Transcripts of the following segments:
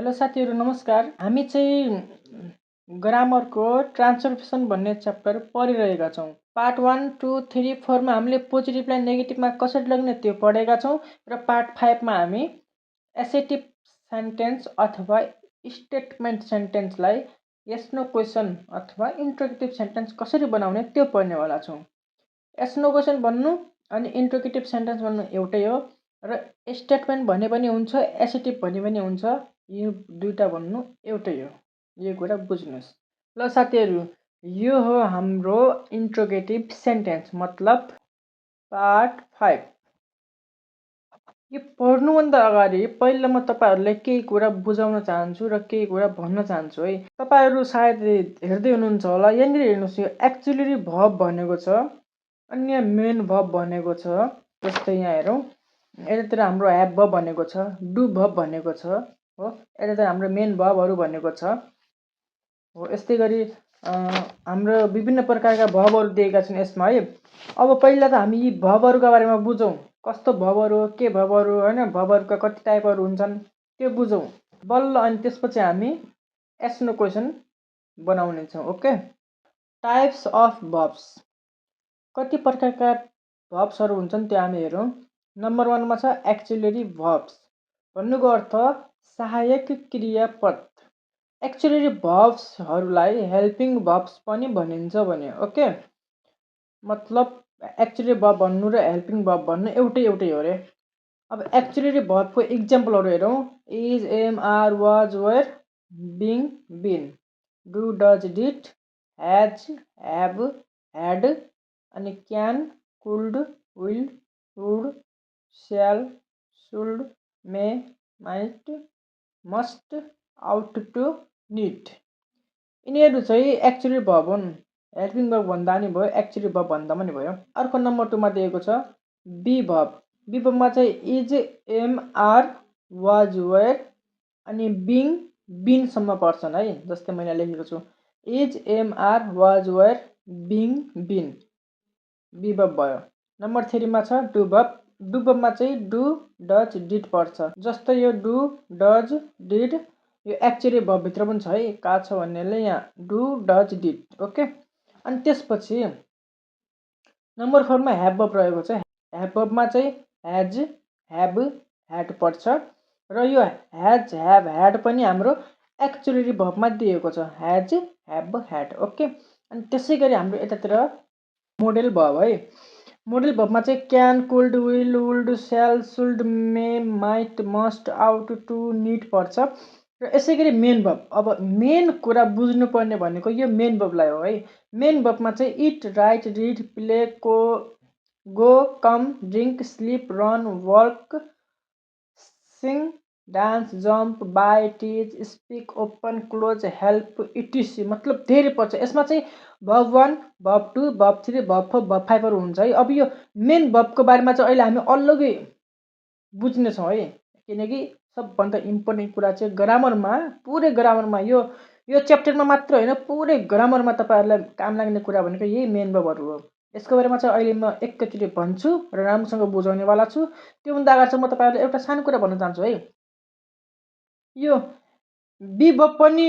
Hello साथीहरू नमस्कार। हामी चाहिँ ग्रामरको ट्रान्सफर्मेसन भन्ने च्याप्टर पढिरहेका छौँ। पार्ट 1, 2, 3, 4 मा हामीले पोजिटिभलाई नेगेटिभमा कसरी लग्ने त्यो पढेका छौँ र पार्ट 5 मा हामी एसेटिभ सेन्टेन्स अथवा स्टेटमेन्ट सेन्टेन्सलाई यस नो क्वेसन अथवा इन्ट्रोगेटिभ सेन्टेन्स कसरी बनाउने त्यो पढ्नेवाला छौँ। यस नो क्वेसन भन्नु अनि इन्ट्रोगेटिभ सेन्टेन्स भन्नु एउटै हो र स्टेटमेन्ट भने पनि हुन्छ, एसेटिभ भने पनि हुन्छ, यो दुईटा भन्नु एउटै हो। यो कुरा बुझ्नुहोस् ल साथीहरू। यो हो हाम्रो इन्ट्रोगेटिभ सेन्टेन्स मतलब पार्ट 5। यो पढ्नुभन्दा अगाडि पहिला म तपाईँहरूलाई केही कुरा बुझाउन चाहन्छु र केही कुरा भन्न चाहन्छु है। तपाईँहरू सायद हेर्दै हुनुहुन्छ होला, यहाँनिर हेर्नुहोस्, यो एक्चुअली भर्ब भनेको छ अनि यहाँ मेन भर्ब भनेको छ। जस्तै यहाँ हेरौँ, यतातिर हाम्रो ह्याभ भर्ब भनेको छ, डु भर्ब भनेको छ हो, यतातिर हाम्रो मेन भर्बहरू भनेको छ हो। यस्तै गरी हाम्रो विभिन्न प्रकारका भर्बहरू दिएका छन् यसमा है। अब पहिला त हामी यी भर्बहरूका बारेमा बुझौँ, कस्तो भर्बहरू हो, के भर्बहरू हो, होइन, भर्बहरूका कति टाइपहरू हुन्छन् त्यो बुझौँ बल्ल, अनि त्यसपछि हामी यस नो क्वेसन बनाउनेछौँ। ओके, टाइप्स अफ भर्ब्स, कति प्रकारका भर्ब्सहरू हुन्छन् त्यो हामी हेरौँ। नम्बर 1 मा छ एक्सिलरी भर्ब्स, भन्नुको अर्थ सहायक क्रियापद। एक्सिलरी भर्ब्सहरूलाई हेल्पिङ भर्ब्स पनि भनिन्छ भने। ओके, मतलब एक्सिलरी भर्ब भन्नु र हेल्पिङ भर्ब भन्नु एउटै हो रे। अब एक्सिलरी भर्बको इक्जाम्पलहरू हेरौँ। Is, am, are, was, were, being, been, do, does, did, has, have, had, अनि can, could, will, would, shall, should, may, might, must, ought to, need. यिनीहरू चाहिँ एक्चुअली भर्ब हुन्। हेल्पिङ भर्ब भन्दा नि भयो, एक्चुअली भर्ब भन्दा पनि भयो। अर्को नम्बर 2 मा दिएको छ बी भर्ब। बी भर्बमा चाहिँ is, am, are, was, were अनि बिङ, बिनसम्म पर्छन् है। जस्तै मैले लेखेको छु, is, am, are, was, were, being, been, be verb भयो। नम्बर 3 मा छ डु भर्ब। डु भर्बमा चाहिँ डु, डज, डिड पर्छ। जस्तै यो डु, डज, डिड यो एक्चुअली भर्बभित्र पनि छ है। कहाँ छ भन्नेले यहाँ डु, डज, डिड। ओके, अनि त्यसपछि नम्बर 4 मा ह्याभ भर्ब रहेको छ। ह्याभ भर्बमा चाहिँ ह्याज, ह्याभ, ह्याड पर्छ र यो ह्याज, ह्याभ, ह्याड पनि हाम्रो एक्चुअली भर्बमा दिएको छ, ह्याज, ह्याभ, ह्याड। ओके, अनि त्यसै गरी हाम्रो यतातिर मोडेल भर्ब है। मोडेल भर्बमा चाहिँ can, could, will, would, shall, should, may, might, must, ought to, need पर्छ र यसै गरी मेन भर्ब। अब मेन कुरा बुझ्नुपर्ने भनेको यो मेन भर्बलाई हो है। मेन भर्बमा चाहिँ eat, write, read, play, go, come, drink, sleep, run, work, sing, dance, jump, buy, teach, speak, open, close, help, etc, मतलब धेरै पर्छ। यसमा चाहिँ भर्ब 1, भर्ब 2, भर्ब 3, भर्ब 4, भर्ब 5हरू हुन्छ है। अब यो मेन भर्बको बारेमा चाहिँ अहिले हामी अलग्गै बुझ्नेछौँ है, किनकि सबभन्दा इम्पोर्टेन्ट कुरा चाहिँ ग्रामरमा, पुरै ग्रामरमा यो च्याप्टरमा मात्र होइन, पुरै ग्रामरमा तपाईँहरूलाई काम लाग्ने कुरा भनेको यही मेन भर्बहरू हो। यसको बारेमा चाहिँ अहिले म एकैचोटि भन्छु र राम्रोसँग बुझाउनेवाला छु। त्योभन्दा अगाडि चाहिँ म तपाईँहरूलाई एउटा सानो कुरा भन्न चाहन्छु है। यो बी भर्ब पनि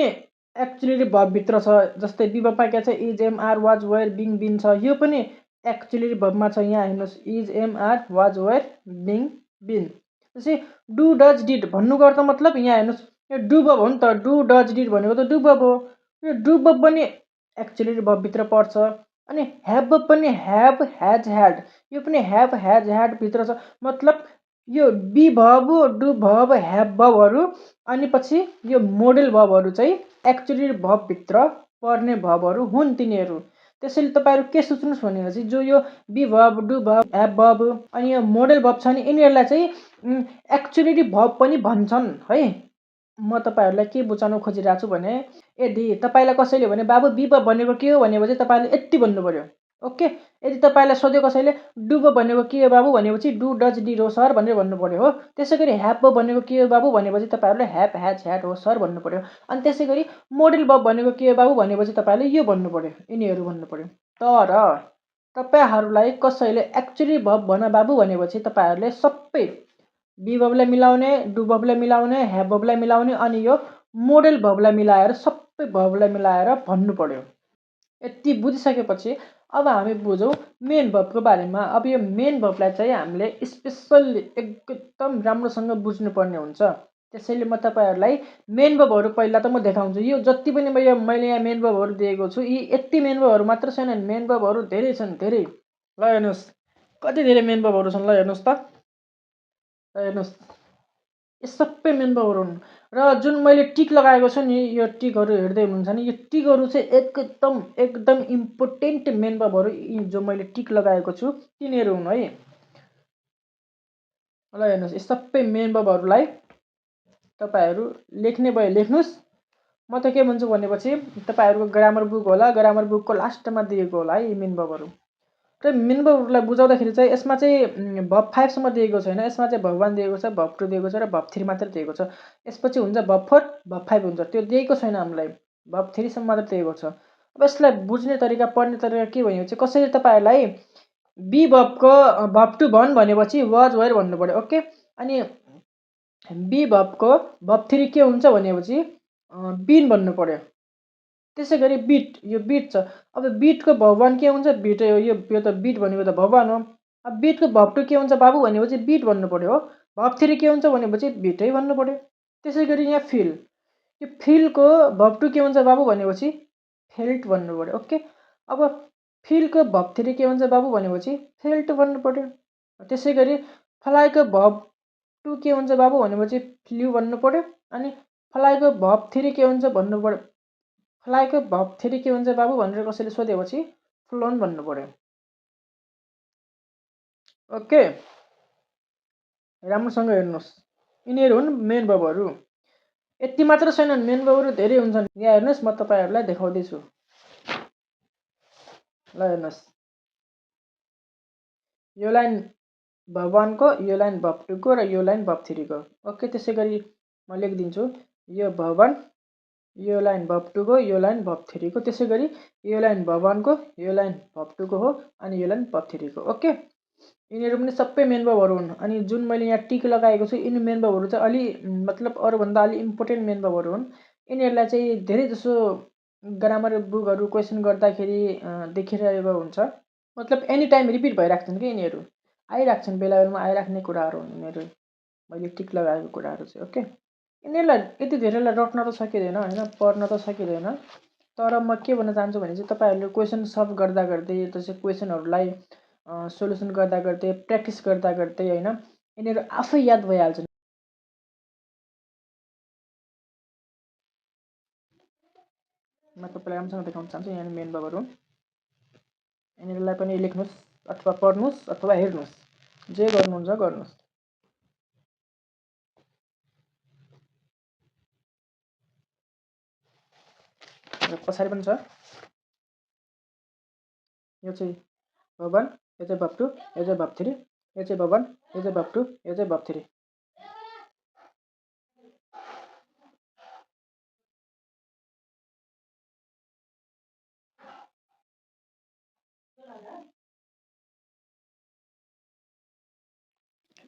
एक्चुअली भर्बभित्र छ। जस्तै बी भर्बमा के छ, is, am, are, was, were, being, been छ। यो पनि एक्चुअली भर्बमा छ। यहाँ हेर्नुहोस्, is, am, are, was, were, being, been. जस्तै डु, डज, डिड भन्नुको अर्थ मतलब यहाँ हेर्नुहोस्, यो डु भर्ब हो नि त। डु, डज, डिड भनेको त डु भर्ब हो। यो डु भर्ब पनि एक्चुअली भर्बभित्र पर्छ। अनि ह्याभ भर्ब पनि ह्याभ, ह्याज, ह्याड, यो पनि ह्याभ, ह्याज, ह्याड भित्र छ। मतलब यो be verb, do verb, have भर्बहरू अनि पछि यो मोडेल भर्बहरू चाहिँ एक्चुअली भर्बभित्र पर्ने भर्बहरू हुन् तिनीहरू। त्यसैले तपाईँहरू के सोच्नुहोस् भनेपछि जो यो be verb, do verb, have verb अनि यो मोडेल भर्ब छ नि, यिनीहरूलाई चाहिँ एक्चुअली भर्ब पनि भन्छन् है। म तपाईँहरूलाई के बुझाउन खोजिरहेको छु भने, यदि तपाईँलाई कसैले भने बाबु बी भर्ब भनेको के हो भनेपछि तपाईँले यति भन्नु पर्यो। ओके, यदि तपाईँलाई सोध्यो कसैले डु भर्ब भनेको के हो बाबु भनेपछि डु, डज, डिड हो सर भनेर भन्नु पर्यो हो। त्यसै गरी ह्याभ भर्ब भनेको के हो बाबु भनेपछि तपाईँहरूले ह्याभ, ह्याज, ह्याड हो सर भन्नु पर्यो। अनि त्यसै गरी मोडेल भर्ब भनेको के हो बाबु भनेपछि तपाईँले यो भन्नु पर्यो, यिनीहरू भन्नु पर्यो। तर तपाईँहरूलाई कसैले एक्चुअली भर्ब भन बाबु भनेपछि तपाईँहरूले सबै बी भर्बलाई मिलाउने, डु भर्बलाई मिलाउने, ह्याभ भर्बलाई मिलाउने अनि यो मोडेल भर्बलाई मिलाएर सबै भर्बलाई मिलाएर भन्नु पर्यो। यति बुझिसकेपछि अब हामी बुझौँ मेन भर्बको बारेमा। अब यो मेन भर्बलाई चाहिँ हामीले स्पेसल्ली एकदम राम्रोसँग बुझ्नुपर्ने हुन्छ। त्यसैले म तपाईँहरूलाई मेन भर्बहरू पहिला त म देखाउँछु। यो जति पनि मैले यहाँ मेन भर्बहरू दिएको छु, यी यति मेन भर्बहरू मात्र छैनन्, मेन भर्बहरू धेरै छन्, धेरै। ल हेर्नुहोस् कति धेरै मेन भर्बहरू छन्। ल हेर्नुहोस् त, हेर्नुहोस् यो सबै मेन भर्बहरू हुन्। र जुन मैले टिक लगाएको छु नि, यो टिकहरू हेर्दै हुनुहुन्छ नि, यो टिकहरू चाहिँ एकदम इम्पोर्टेन्ट मेन भर्बहरू जो मैले टिक लगाएको छु तिनीहरू हुन् है। ल हेर्नुहोस् यो सबै मेन भर्बहरूलाई तपाईँहरू लेख्ने भए लेख्नुहोस्। म त के भन्छु भनेपछि तपाईँहरूको ग्रामर बुक होला, ग्रामर बुकको लास्टमा दिएको होला है यी मेन भर्बहरू। र मेन भर्बहरूलाई बुझाउँदाखेरि चाहिँ यसमा चाहिँ भर्ब 5 सम्म दिएको छैन, यसमा चाहिँ भर्ब 1 दिएको छ, भर्ब 2 दिएको छ र भर्ब 3 मात्र दिएको छ। यसपछि हुन्छ भर्ब 4, भर्ब 5 हुन्छ, त्यो दिएको छैन हामीलाई, भर्ब 3 सम्म मात्र दिएको छ। अब यसलाई बुझ्ने तरिका, पढ्ने तरिका के भनेपछि कसरी तपाईँहरूलाई बी भर्बको भर्ब 2 भन भनेपछि वाज वेयर भन्नु पर्यो। ओके, अनि बी भर्बको भर्ब 3 के हुन्छ भनेपछि बिन भन्नु पर्यो। त्यसै गरी बिट, यो बिट छ। अब बिटको भर्ब 1 के हुन्छ, बिट हो। यो त बिट भनेको त भर्ब 1 हो। अब बिटको भर्ब 2 के हुन्छ बाबु भनेपछि बिट भन्नु पर्यो हो। भर्ब 3 के हुन्छ भनेपछि बिटै भन्नु पर्यो। त्यसै गरी यहाँ फिल, यो फिलको भर्ब 2 के हुन्छ बाबु भनेपछि फेल्ट भन्नु पर्यो। ओके, अब फिलको भर्ब 3 के हुन्छ बाबु भनेपछि फेल्ट भन्नु पर्यो। त्यसै गरी फलाइको भर्ब 2 के हुन्छ बाबु भनेपछि फ्ल्यू भन्नु पर्यो। अनि फलाइको भर्ब 3 के हुन्छ भन्नु पर्यो, फलाइको भर्ब 3 के हुन्छ बाबु भनेर कसैले सोधेपछि फ्लोन भन्नु पर्यो। ओके, राम्रोसँग हेर्नुहोस्, यिनीहरू हुन् मेन भर्बहरू। यति मात्र छैनन्, मेन भर्बहरू धेरै हुन्छन्। यहाँ हेर्नुहोस्, म तपाईँहरूलाई देखाउँदैछु। ल हेर्नुहोस्, यो लाइन भर्ब 1 को, यो लाइन भर्ब 2 को र यो लाइन भर्ब 3 को। ओके, त्यसै गरी म लेखिदिन्छु, यो भर्ब 1, यो लाइन भर्ब 2 को, यो लाइन भर्ब 3 को। त्यसै गरी यो लाइन भर्ब 1 को, यो लाइन भर्ब 2 को हो अनि यो लाइन भर्ब 3 को। ओके, यिनीहरू पनि सबै मेन भर्बहरू हुन्। अनि जुन मैले यहाँ टिक लगाएको छु यिनी मेन भर्बहरू चाहिँ अलि मतलब अरूभन्दा अलि इम्पोर्टेन्ट मेन भर्बहरू हुन्। यिनीहरूलाई चाहिँ धेरै जसो ग्रामर बुकहरू क्वेसन गर्दाखेरि देखिरहेको हुन्छ। मतलब एनी टाइम रिपिट भइराख्छन् कि यिनीहरू, आइराख्छन्, बेला बेलामा आइराख्ने कुराहरू हुन् यिनीहरू, मैले टिक लगाएको कुराहरू चाहिँ। ओके, यिनीहरूलाई यति धेरैलाई रट्न त सकिँदैन होइन, पढ्न त सकिँदैन। तर म के भन्न चाहन्छु भने चाहिँ तपाईँहरूले क्वेसन सल्भ गर्दा गर्दै, त्यसै क्वेसनहरूलाई सोल्युसन गर्दा गर्दै, प्र्याक्टिस गर्दा गर्दै होइन, यिनीहरू आफै याद भइहाल्छन्। म तपाईँलाई राम्रोसँग देखाउन चाहन्छु, यहाँ मेन भर्बहरू हुन्। यिनीहरूलाई पनि लेख्नुहोस् अथवा पढ्नुहोस् अथवा हेर्नुहोस्, जे गर्नुहुन्छ गर्नुहोस्। र पछाडि पनि छ, यो चाहिँ भर्ब 1, यो चाहिँ भर्ब 2, यो चाहिँ भर्ब 3, यो चाहिँ भर्ब 1, यो चाहिँ भर्ब 2, यो चाहिँ भर्ब 3।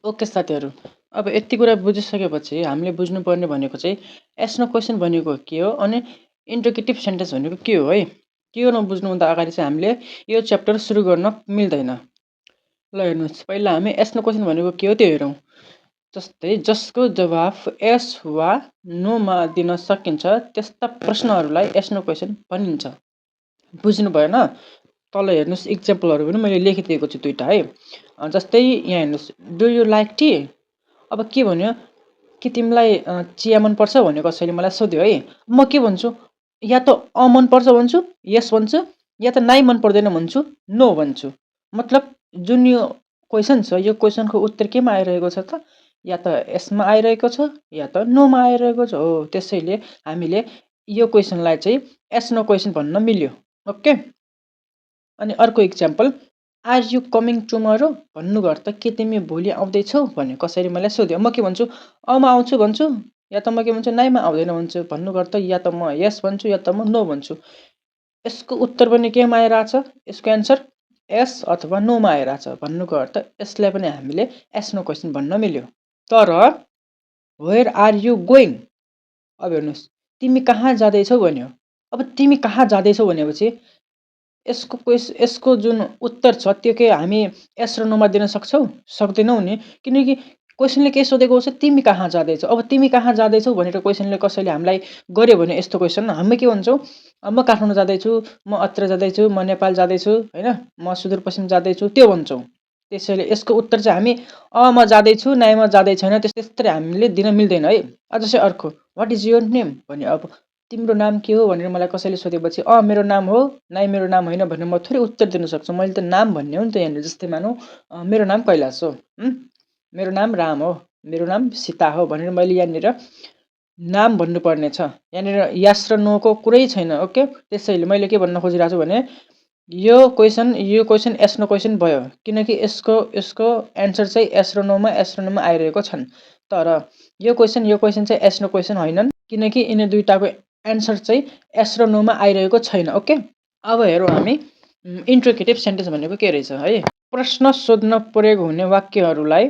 ओके साथीहरू, अब यति कुरा बुझिसकेपछि हामीले बुझ्नुपर्ने भनेको चाहिँ एस्नो क्वेसन भनेको के हो अनि इन्टरगेटिभ सेन्टेन्स भनेको के हो है। त्यो नबुझ्नुभन्दा अगाडि चाहिँ हामीले यो च्याप्टर सुरु गर्न मिल्दैन। ल हेर्नुहोस्, पहिला हामी एस्नो क्वेसन भनेको के हो त्यो हेरौँ। जस्तै जसको जवाफ एस वा नोमा दिन सकिन्छ त्यस्ता प्रश्नहरूलाई एस्नो क्वेसन भनिन्छ। बुझ्नु भएन? तल हेर्नुहोस्, इक्जाम्पलहरू पनि मैले लेखिदिएको छु दुईवटा है। जस्तै यहाँ हेर्नुहोस्, डु यु लाइक टी? अब के भन्यो, के तिमीलाई चिया मनपर्छ भन्यो कसैले मलाई सोध्यो है। म के भन्छु, या त मनपर्छ भन्छु, यस भन्छु, या त नाइ मन पर्दैन भन्छु, नो भन्छु। मतलब जुन यो क्वेसन छ यो क्वेसनको उत्तर केमा आइरहेको छ त, या त यसमा आइरहेको छ या त नोमा आइरहेको छ। हो, त्यसैले हामीले यो क्वेसनलाई चाहिँ एस नो क्वेसन भन्न मिल्यो। ओके, अनि अर्को example, are you coming tomorrow? भन्नुको अर्थ के तिमी भोलि आउँदैछौ भन्यो कसैले मलाई सोध्यो। म के भन्छु, म आउँछु भन्छु, या त म के भन्छु, नाइमा आउँदैन भन्छु। भन्नुको अर्थ या त म यस भन्छु या त म नो भन्छु। यसको उत्तर पनि केमा आइरहेछ, यसको एन्सर एस अथवा नोमा आइरहेछ। भन्नुको अर्थ यसलाई पनि हामीले एस नो क्वेसन भन्न मिल्यो। तर वेयर आर यु गोइङ? अब हेर्नुहोस्, तिमी कहाँ जाँदैछौ भन्यो। अब तिमी कहाँ जाँदैछौ भनेपछि यसको जुन उत्तर छ त्यो के हामी यस र नोमा दिन सक्छौँ? सक्दैनौँ नि। किनकि क्वेसनले के सोधेको छ, तिमी कहाँ जाँदैछौ? अब तिमी कहाँ जाँदैछौ भनेर क्वेसनले कसैले हामीलाई गर्यो भने यस्तो क्वेसन हामी के भन्छौँ? म काठमाडौँ जाँदैछु, म अत्र जाँदैछु, म नेपाल जाँदैछु, होइन, म सुदूरपश्चिम जाँदैछु, त्यो भन्छौँ। त्यसैले यसको उत्तर चाहिँ हामी म जाँदैछु, नाइ म जाँदै छैन त्यस्तै हामीले दिन मिल्दैन है। जस्तै अर्को, व्हाट इज योर नेम भन्यो। अब तिम्रो नाम के हो भनेर मलाई कसैले सोधेपछि मेरो नाम हो, नाइ मेरो नाम होइन भनेर म थोरै उत्तर दिन सक्छु। मैले त नाम भन्ने हो नि त यहाँनिर। जस्तै मानौँ मेरो नाम कैलाश हो, मेरो नाम राम हो, मेरो नाम सीता हो भनेर मैले यहाँनिर नाम भन्नुपर्ने छ। यहाँनिर यस र नोको कुरै छैन। ओके, त्यसैले मैले के भन्न खोजिरहेको छु भने यो क्वेसन यस नो क्वेसन भयो, किनकि यसको एन्सर चाहिँ यस र नोमा आइरहेको छन्। तर यो क्वेसन चाहिँ यस नो क्वेसन होइनन्, किनकि यिनी दुईटाको एन्सर चाहिँ यस र नोमा आइरहेको छैन। ओके, अब हेरौँ हामी इन्ट्रोगेटिभ सेन्टेन्स भनेको के रहेछ है। प्रश्न सोध्न प्रयोग हुने वाक्यहरूलाई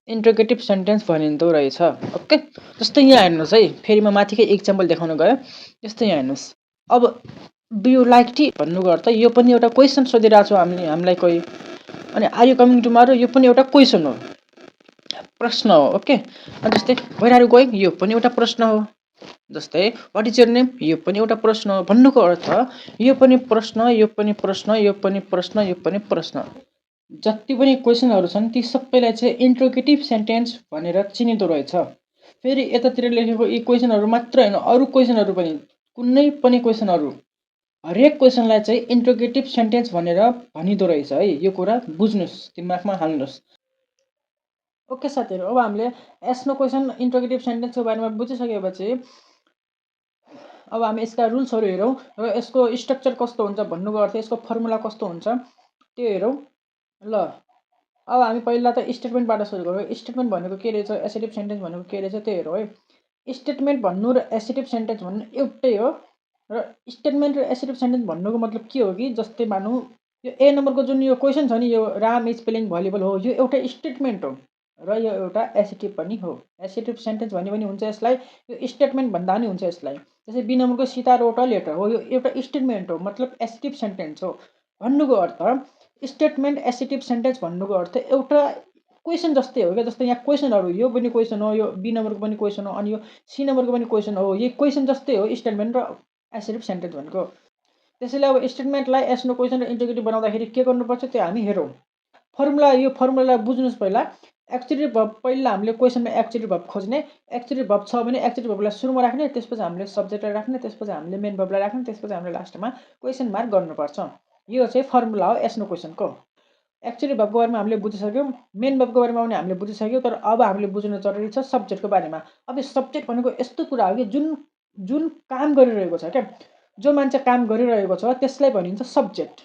इन्ट्रोगेटिभ सेन्टेन्स भनिँदो रहेछ। ओके, जस्तै यहाँ हेर्नुहोस् है, फेरि म माथिकै इक्जाम्पल देखाउन गयो। जस्तै यहाँ हेर्नुहोस्, अब डु यु लाइक टी भन्नुको अर्थ यो पनि एउटा क्वेसन सोधिरहेको छौँ हामीलाई कोही। अनि आर यु कमिङ टुमारो यो पनि एउटा क्वेसन हो, प्रश्न हो। ओके, जस्तै वेयर आर यु गोइङ यो पनि एउटा प्रश्न हो। जस्तै व्हाट इज यर नेम यो पनि एउटा प्रश्न हो। भन्नुको अर्थ यो पनि प्रश्न, यो पनि प्रश्न, यो पनि प्रश्न, यो पनि प्रश्न। जति पनि क्वेसनहरू छन् ती सबैलाई चाहिँ इन्ट्रोगेटिभ सेन्टेन्स भनेर चिनिँदो रहेछ। फेरि यतातिर लेखेको यी क्वेसनहरू मात्र होइन, अरू क्वेसनहरू पनि, कुनै पनि क्वेसनहरू, हरेक क्वेसनलाई चाहिँ इन्ट्रोगेटिभ सेन्टेन्स भनेर भनिँदो रहेछ है। यो कुरा बुझ्नुहोस्, दिमागमा हाल्नुहोस्। ओके साथीहरू, अब हामीले यस नो क्वेसन इन्ट्रोगेटिभ सेन्टेन्सको बारेमा बुझिसकेपछि अब हामी यसका रुल्सहरू हेरौँ र यसको स्ट्रक्चर कस्तो हुन्छ भन्नुको अर्थ यसको फर्मुला कस्तो हुन्छ त्यो हेरौँ। ल, अब हामी पहिला त स्टेटमेन्टबाट सुरु गरौँ। स्टेटमेन्ट भनेको के रहेछ, एसेटिभ सेन्टेन्स भनेको के रहेछ त्यो हेरौँ है। स्टेटमेन्ट भन्नु र एसेटिभ सेन्टेन्स भन्नु एउटै हो। र स्टेटमेन्ट र एसेटिभ सेन्टेन्स भन्नुको मतलब के हो कि, जस्तै मानौँ यो ए नम्बरको जुन यो क्वेसन छ नि, यो राम इज प्लेइङ भलिबल हो, यो एउटा स्टेटमेन्ट हो र यो एउटा एसेटिभ पनि हो। एसेटिभ सेन्टेन्स भन्ने पनि हुन्छ यसलाई, यो स्टेटमेन्ट भन्दा पनि हुन्छ यसलाई। जस्तै बी नम्बरको सीता रोट अ लेटर हो, यो एउटा स्टेटमेन्ट हो, मतलब एसेटिभ सेन्टेन्स हो। भन्नुको अर्थ स्टेटमेन्ट एसेटिभ सेन्टेन्स भन्नुको अर्थ एउटा क्वेसन जस्तै हो क्या। जस्तै यहाँ क्वेसनहरू, यो पनि क्वेसन हो, यो बी नम्बरको पनि क्वेसन हो, अनि यो सी नम्बरको पनि क्वेसन हो। यो क्वेसन जस्तै हो स्टेटमेन्ट र एसेटिभ सेन्टेन्स भनेको। त्यसैले अब स्टेटमेन्टलाई एस नो क्वेसन र इन्ट्रोगेटिभ बनाउँदाखेरि के गर्नुपर्छ त्यो हामी हेरौँ। फर्मुला, यो फर्मुलालाई बुझ्नुहोस् पहिला। एक्चुअली भर्ब, पहिला हामीले क्वेसनमा एक्चुअली भर्ब खोज्ने। एक्चुअली भर्ब छ भने एक्चुअली भर्बलाई सुरुमा राख्ने, त्यसपछि हामीले सब्जेक्टलाई राख्ने, त्यसपछि हामीले मेन भर्बलाई राख्ने, त्यसपछि हामीले लास्टमा क्वेसन मार्क गर्नुपर्छ। यो चाहिँ फर्मुला हो एस नो क्वेसनको। एक्चुअली भर्बको बारेमा हामीले बुझिसक्यौँ, मेन भर्बको बारेमा पनि हामीले बुझिसक्यौँ। तर अब हामीले बुझ्नु जरुरी छ सब्जेक्टको बारेमा। अब यो सब्जेक्ट भनेको यस्तो कुरा हो कि जुन काम गरिरहेको छ क्या, जो मान्छे काम गरिरहेको छ त्यसलाई भनिन्छ सब्जेक्ट।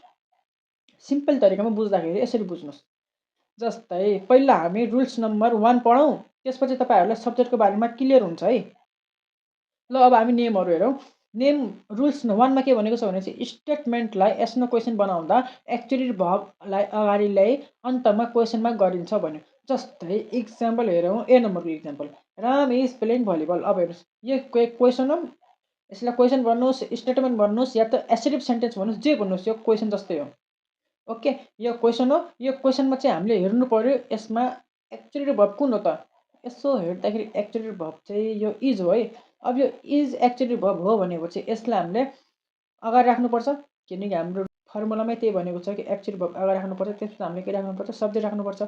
सिम्पल तरिकामा बुझ्दाखेरि यसरी बुझ्नुहोस्। जस्तै पहिला हामी रुल्स नम्बर 1 पढौँ, त्यसपछि तपाईँहरूलाई सब्जेक्टको बारेमा क्लियर हुन्छ है। ल, अब हामी नेमहरू हेरौँ। नेम रुल्स 1मा के भनेको छ भने चाहिँ स्टेटमेन्टलाई एस नो क्वेसन बनाउँदा एक्चुअली भर्बलाई अगाडि ल्याई अन्तमा क्वेसनमा गरिन्छ भन्यो। जस्तै इक्जाम्पल हेरौँ, ए नम्बरको example, Ram is playing volleyball. अब हेर्नुहोस्, यो क्वेसन हो, यसलाई क्वेसन भन्नुहोस्, स्टेटमेन्ट भन्नुहोस्, या त एसेटिभ सेन्टेन्स भन्नुहोस्, जे भन्नुहोस्, यो क्वेसन जस्तै हो। ओके, यो क्वेसन हो। यो क्वेसनमा चाहिँ हामीले हेर्नु पर्यो यसमा एक्चुअली भर्ब कुन हो त। यसो हेर्दाखेरि एक्चुअली भर्ब चाहिँ यो इज हो है। अब यो इज एक्चुअली भर्ब हो भनेपछि यसलाई हामीले अगाडि राख्नुपर्छ, किनकि हाम्रो फर्मुलामै त्यही भनेको छ कि एक्चुअली भर्ब अगाडि राख्नुपर्छ। त्यसपछि हामीले के राख्नुपर्छ, सब्जेक्ट राख्नुपर्छ।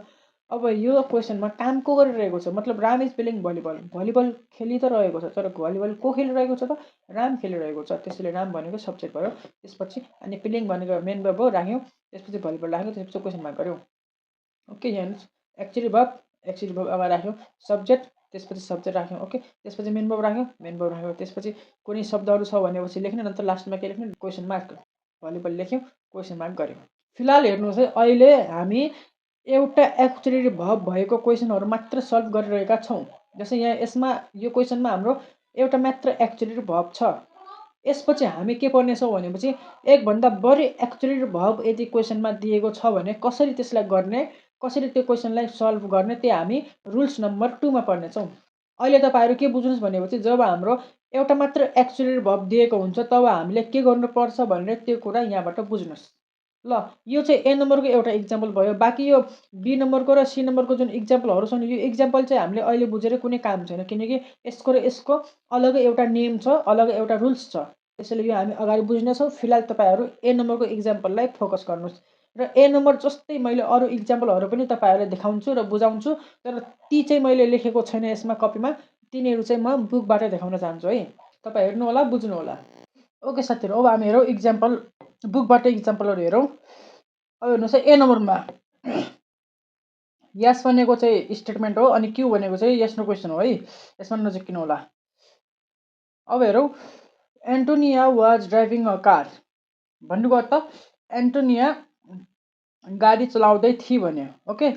अब यो क्वेसनमा काम को गरिरहेको छ, मतलब Ram is playing volleyball, volleyball खेलि त रहेको छ, तर भलिबल को खेलिरहेको छ त, राम खेलिरहेको छ। त्यसैले राम भनेको सब्जेक्ट भयो। त्यसपछि अनि प्लेइङ भनेको मेन भर्ब हो, राख्यौँ, त्यसपछि भलिबल राख्यौँ, त्यसपछि क्वेसन मार्क गऱ्यौँ। ओके, यहाँ हेर्नुहोस्, एक्चुअली भर्ब अगाडि राख्यौँ, सब्जेक्ट, त्यसपछि सब्जेक्ट राख्यौँ। ओके, त्यसपछि मेन भर्ब राख्यौँ, मेन भर्ब राख्यौँ, त्यसपछि कुनै शब्दहरू छ भनेपछि लेख्ने, नन्तर लास्टमा के लेख्ने, क्वेसन मार्क, भलिबल लेख्यौँ, क्वेसन मार्क गऱ्यौँ। फिलहाल हेर्नुहोस् है, अहिले हामी एउटा एक्चुअली भर्ब भएको क्वेसनहरू मात्र सल्भ गरिरहेका छौँ। जस्तै यहाँ यसमा यो क्वेसनमा हाम्रो एउटा मात्र एक्चुअली भर्ब छ। यसपछि हामी के पर्नेछौँ भनेपछि एकभन्दा बढी एक्चुअली भर्ब यदि क्वेसनमा दिएको छ भने कसरी त्यसलाई गर्ने कसरी त्यो क्वेसनलाई सल्भ गर्ने त्यो हामी रुल्स नम्बर 2 मा पढ्नेछौँ। अहिले तपाईँहरू के बुझ्नुहोस् भनेपछि जब हाम्रो एउटा मात्र एक्सिलरी भर्ब दिएको हुन्छ तब हामीले के गर्नुपर्छ भनेर त्यो कुरा यहाँबाट बुझ्नुहोस्। ल यो चाहिँ ए नम्बरको एउटा इक्जाम्पल भयो। बाँकी यो बी नम्बरको र सी नम्बरको जुन इक्जाम्पलहरू छन् यो इक्जाम्पल चाहिँ हामीले अहिले बुझेर कुनै काम छैन, किनकि यसको र यसको अलगै एउटा नेम छ, अलगै एउटा रुल्स छ। त्यसैले यो हामी अगाडि बुझ्नेछौँ। फिलहाल तपाईँहरू ए नम्बरको इक्जाम्पललाई फोकस गर्नुहोस् र ए नम्बर जस्तै मैले अरू इक्जाम्पलहरू पनि तपाईँहरूलाई देखाउँछु र बुझाउँछु, तर ती चाहिँ मैले लेखेको छैन यसमा कपीमा। तिनीहरू चाहिँ म बुकबाट देखाउन चाहन्छु है। तपाईँ हेर्नु होला, बुझ्नु होला। ओके साथीहरू, अब हामी हेरौँ इक्जाम्पल, बुकबाट इक्जाम्पलहरू हेरौँ। अब हेर्नुहोस् है, ए नम्बरमा यस भनेको चाहिँ स्टेटमेन्ट हो अनि क्यू भनेको चाहिँ यस नो क्वेसन हो है। यसमा नजिक्किनु होला। अब हेरौँ, Antonia was driving a car भन्नुको अर्थ एन्टोनिया गाडी चलाउँदै थिए भन्यो। ओके,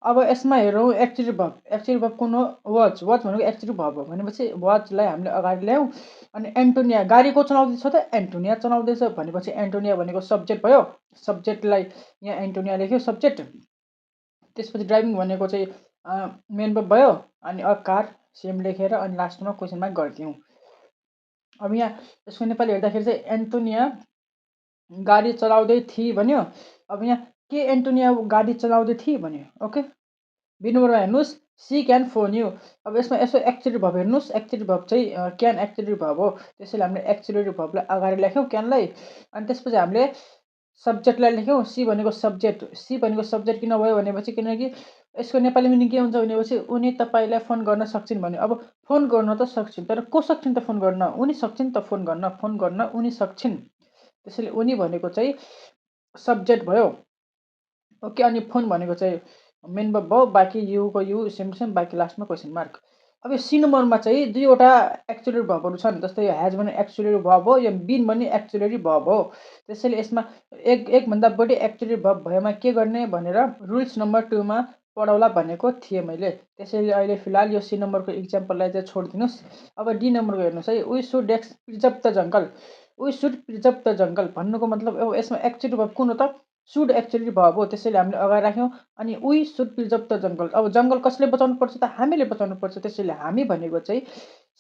अब यसमा हेरौँ एक्चुअली भर्ब। एक्चुअली भर्ब कुन हो? वाज। वाज भनेको एक्चुअली भर्ब हो भनेपछि वाजलाई हामीले अगाडि ल्यायौँ अनि एन्टोनिया गाडी को चलाउँदैछ त? एन्टोनिया चलाउँदैछ भनेपछि एन्टोनिया भनेको सब्जेक्ट भयो। सब्जेक्टलाई यहाँ एन्टोनिया लेख्यो सब्जेक्ट। त्यसपछि ड्राइभिङ भनेको चाहिँ मेन भर्ब भयो अनि अ कार सेम लेखेर अनि लास्टमा क्वेसन मार्क गरिदिउँ। अब यहाँ यसको नेपाली हेर्दाखेरि चाहिँ एन्टोनिया गाडी चलाउँदै थिए भन्यो। अब यहाँ के एन्टोनिया गाडी चलाउँदै थिए भन्यो। ओके, बी नम्बरमा हेर्नुहोस्, सी क्यान फोन यु। अब यसमा यसो एक्चुअली भर्ब हेर्नुहोस्, एक्चुअली भर्ब चाहिँ क्यान एक्चुअली भर्ब हो। त्यसैले हामीले एक्चुअली भर्बलाई अगाडि लेख्यौँ क्यानलाई अनि त्यसपछि हामीले सब्जेक्टलाई लेख्यौँ। सी भनेको सब्जेक्ट। सी भनेको सब्जेक्ट किन भयो भनेपछि किनकि यसको नेपाली मिनिङ के हुन्छ भनेपछि उनी तपाईँलाई फोन गर्न सक्छिन् भन्यो। अब फोन गर्न त सक्छिन्, तर को सक्छिन् त फोन गर्न? उनी सक्छिन् त फोन गर्न उनी सक्छिन्। त्यसैले उनी भनेको चाहिँ सब्जेक्ट भयो। ओके, अनि फोन भनेको चाहिँ मेन भर्ब भयो। बाँकी युको यु सेम टु सेम, बाँकी लास्टमा क्वेसन मार्क। अब यो सी नम्बरमा चाहिँ दुईवटा एक्चुअली भर्बहरू छन्। जस्तै यो ह्याज भने एक्चुअली भर्ब हो, यो बिन भने एक्चुअली भर्ब हो। त्यसैले यसमा एकभन्दा बढी एक्चुअली भर्ब भएमा के गर्ने भनेर रुल्स नम्बर 2 मा पढाउला भनेको थिएँ मैले। त्यसैले अहिले फिलहाल यो सी नम्बरको इक्जाम्पललाई चाहिँ छोडिदिनुहोस्। अब डी नम्बरको हेर्नुहोस् है, we should preserve the jungle. We should preserve the jungle भन्नुको मतलब अब यसमा एक्चुअली भर्ब कुन हो त? सुड एक्चुअली भर्ब हो। त्यसैले हामीले अगाडि राख्यौँ अनि वी सुड प्रिजर्भ द जङ्गल। अब जङ्गल कसले बचाउनु पर्छ त? हामीले बचाउनु पर्छ। त्यसैले हामी भनेको चाहिँ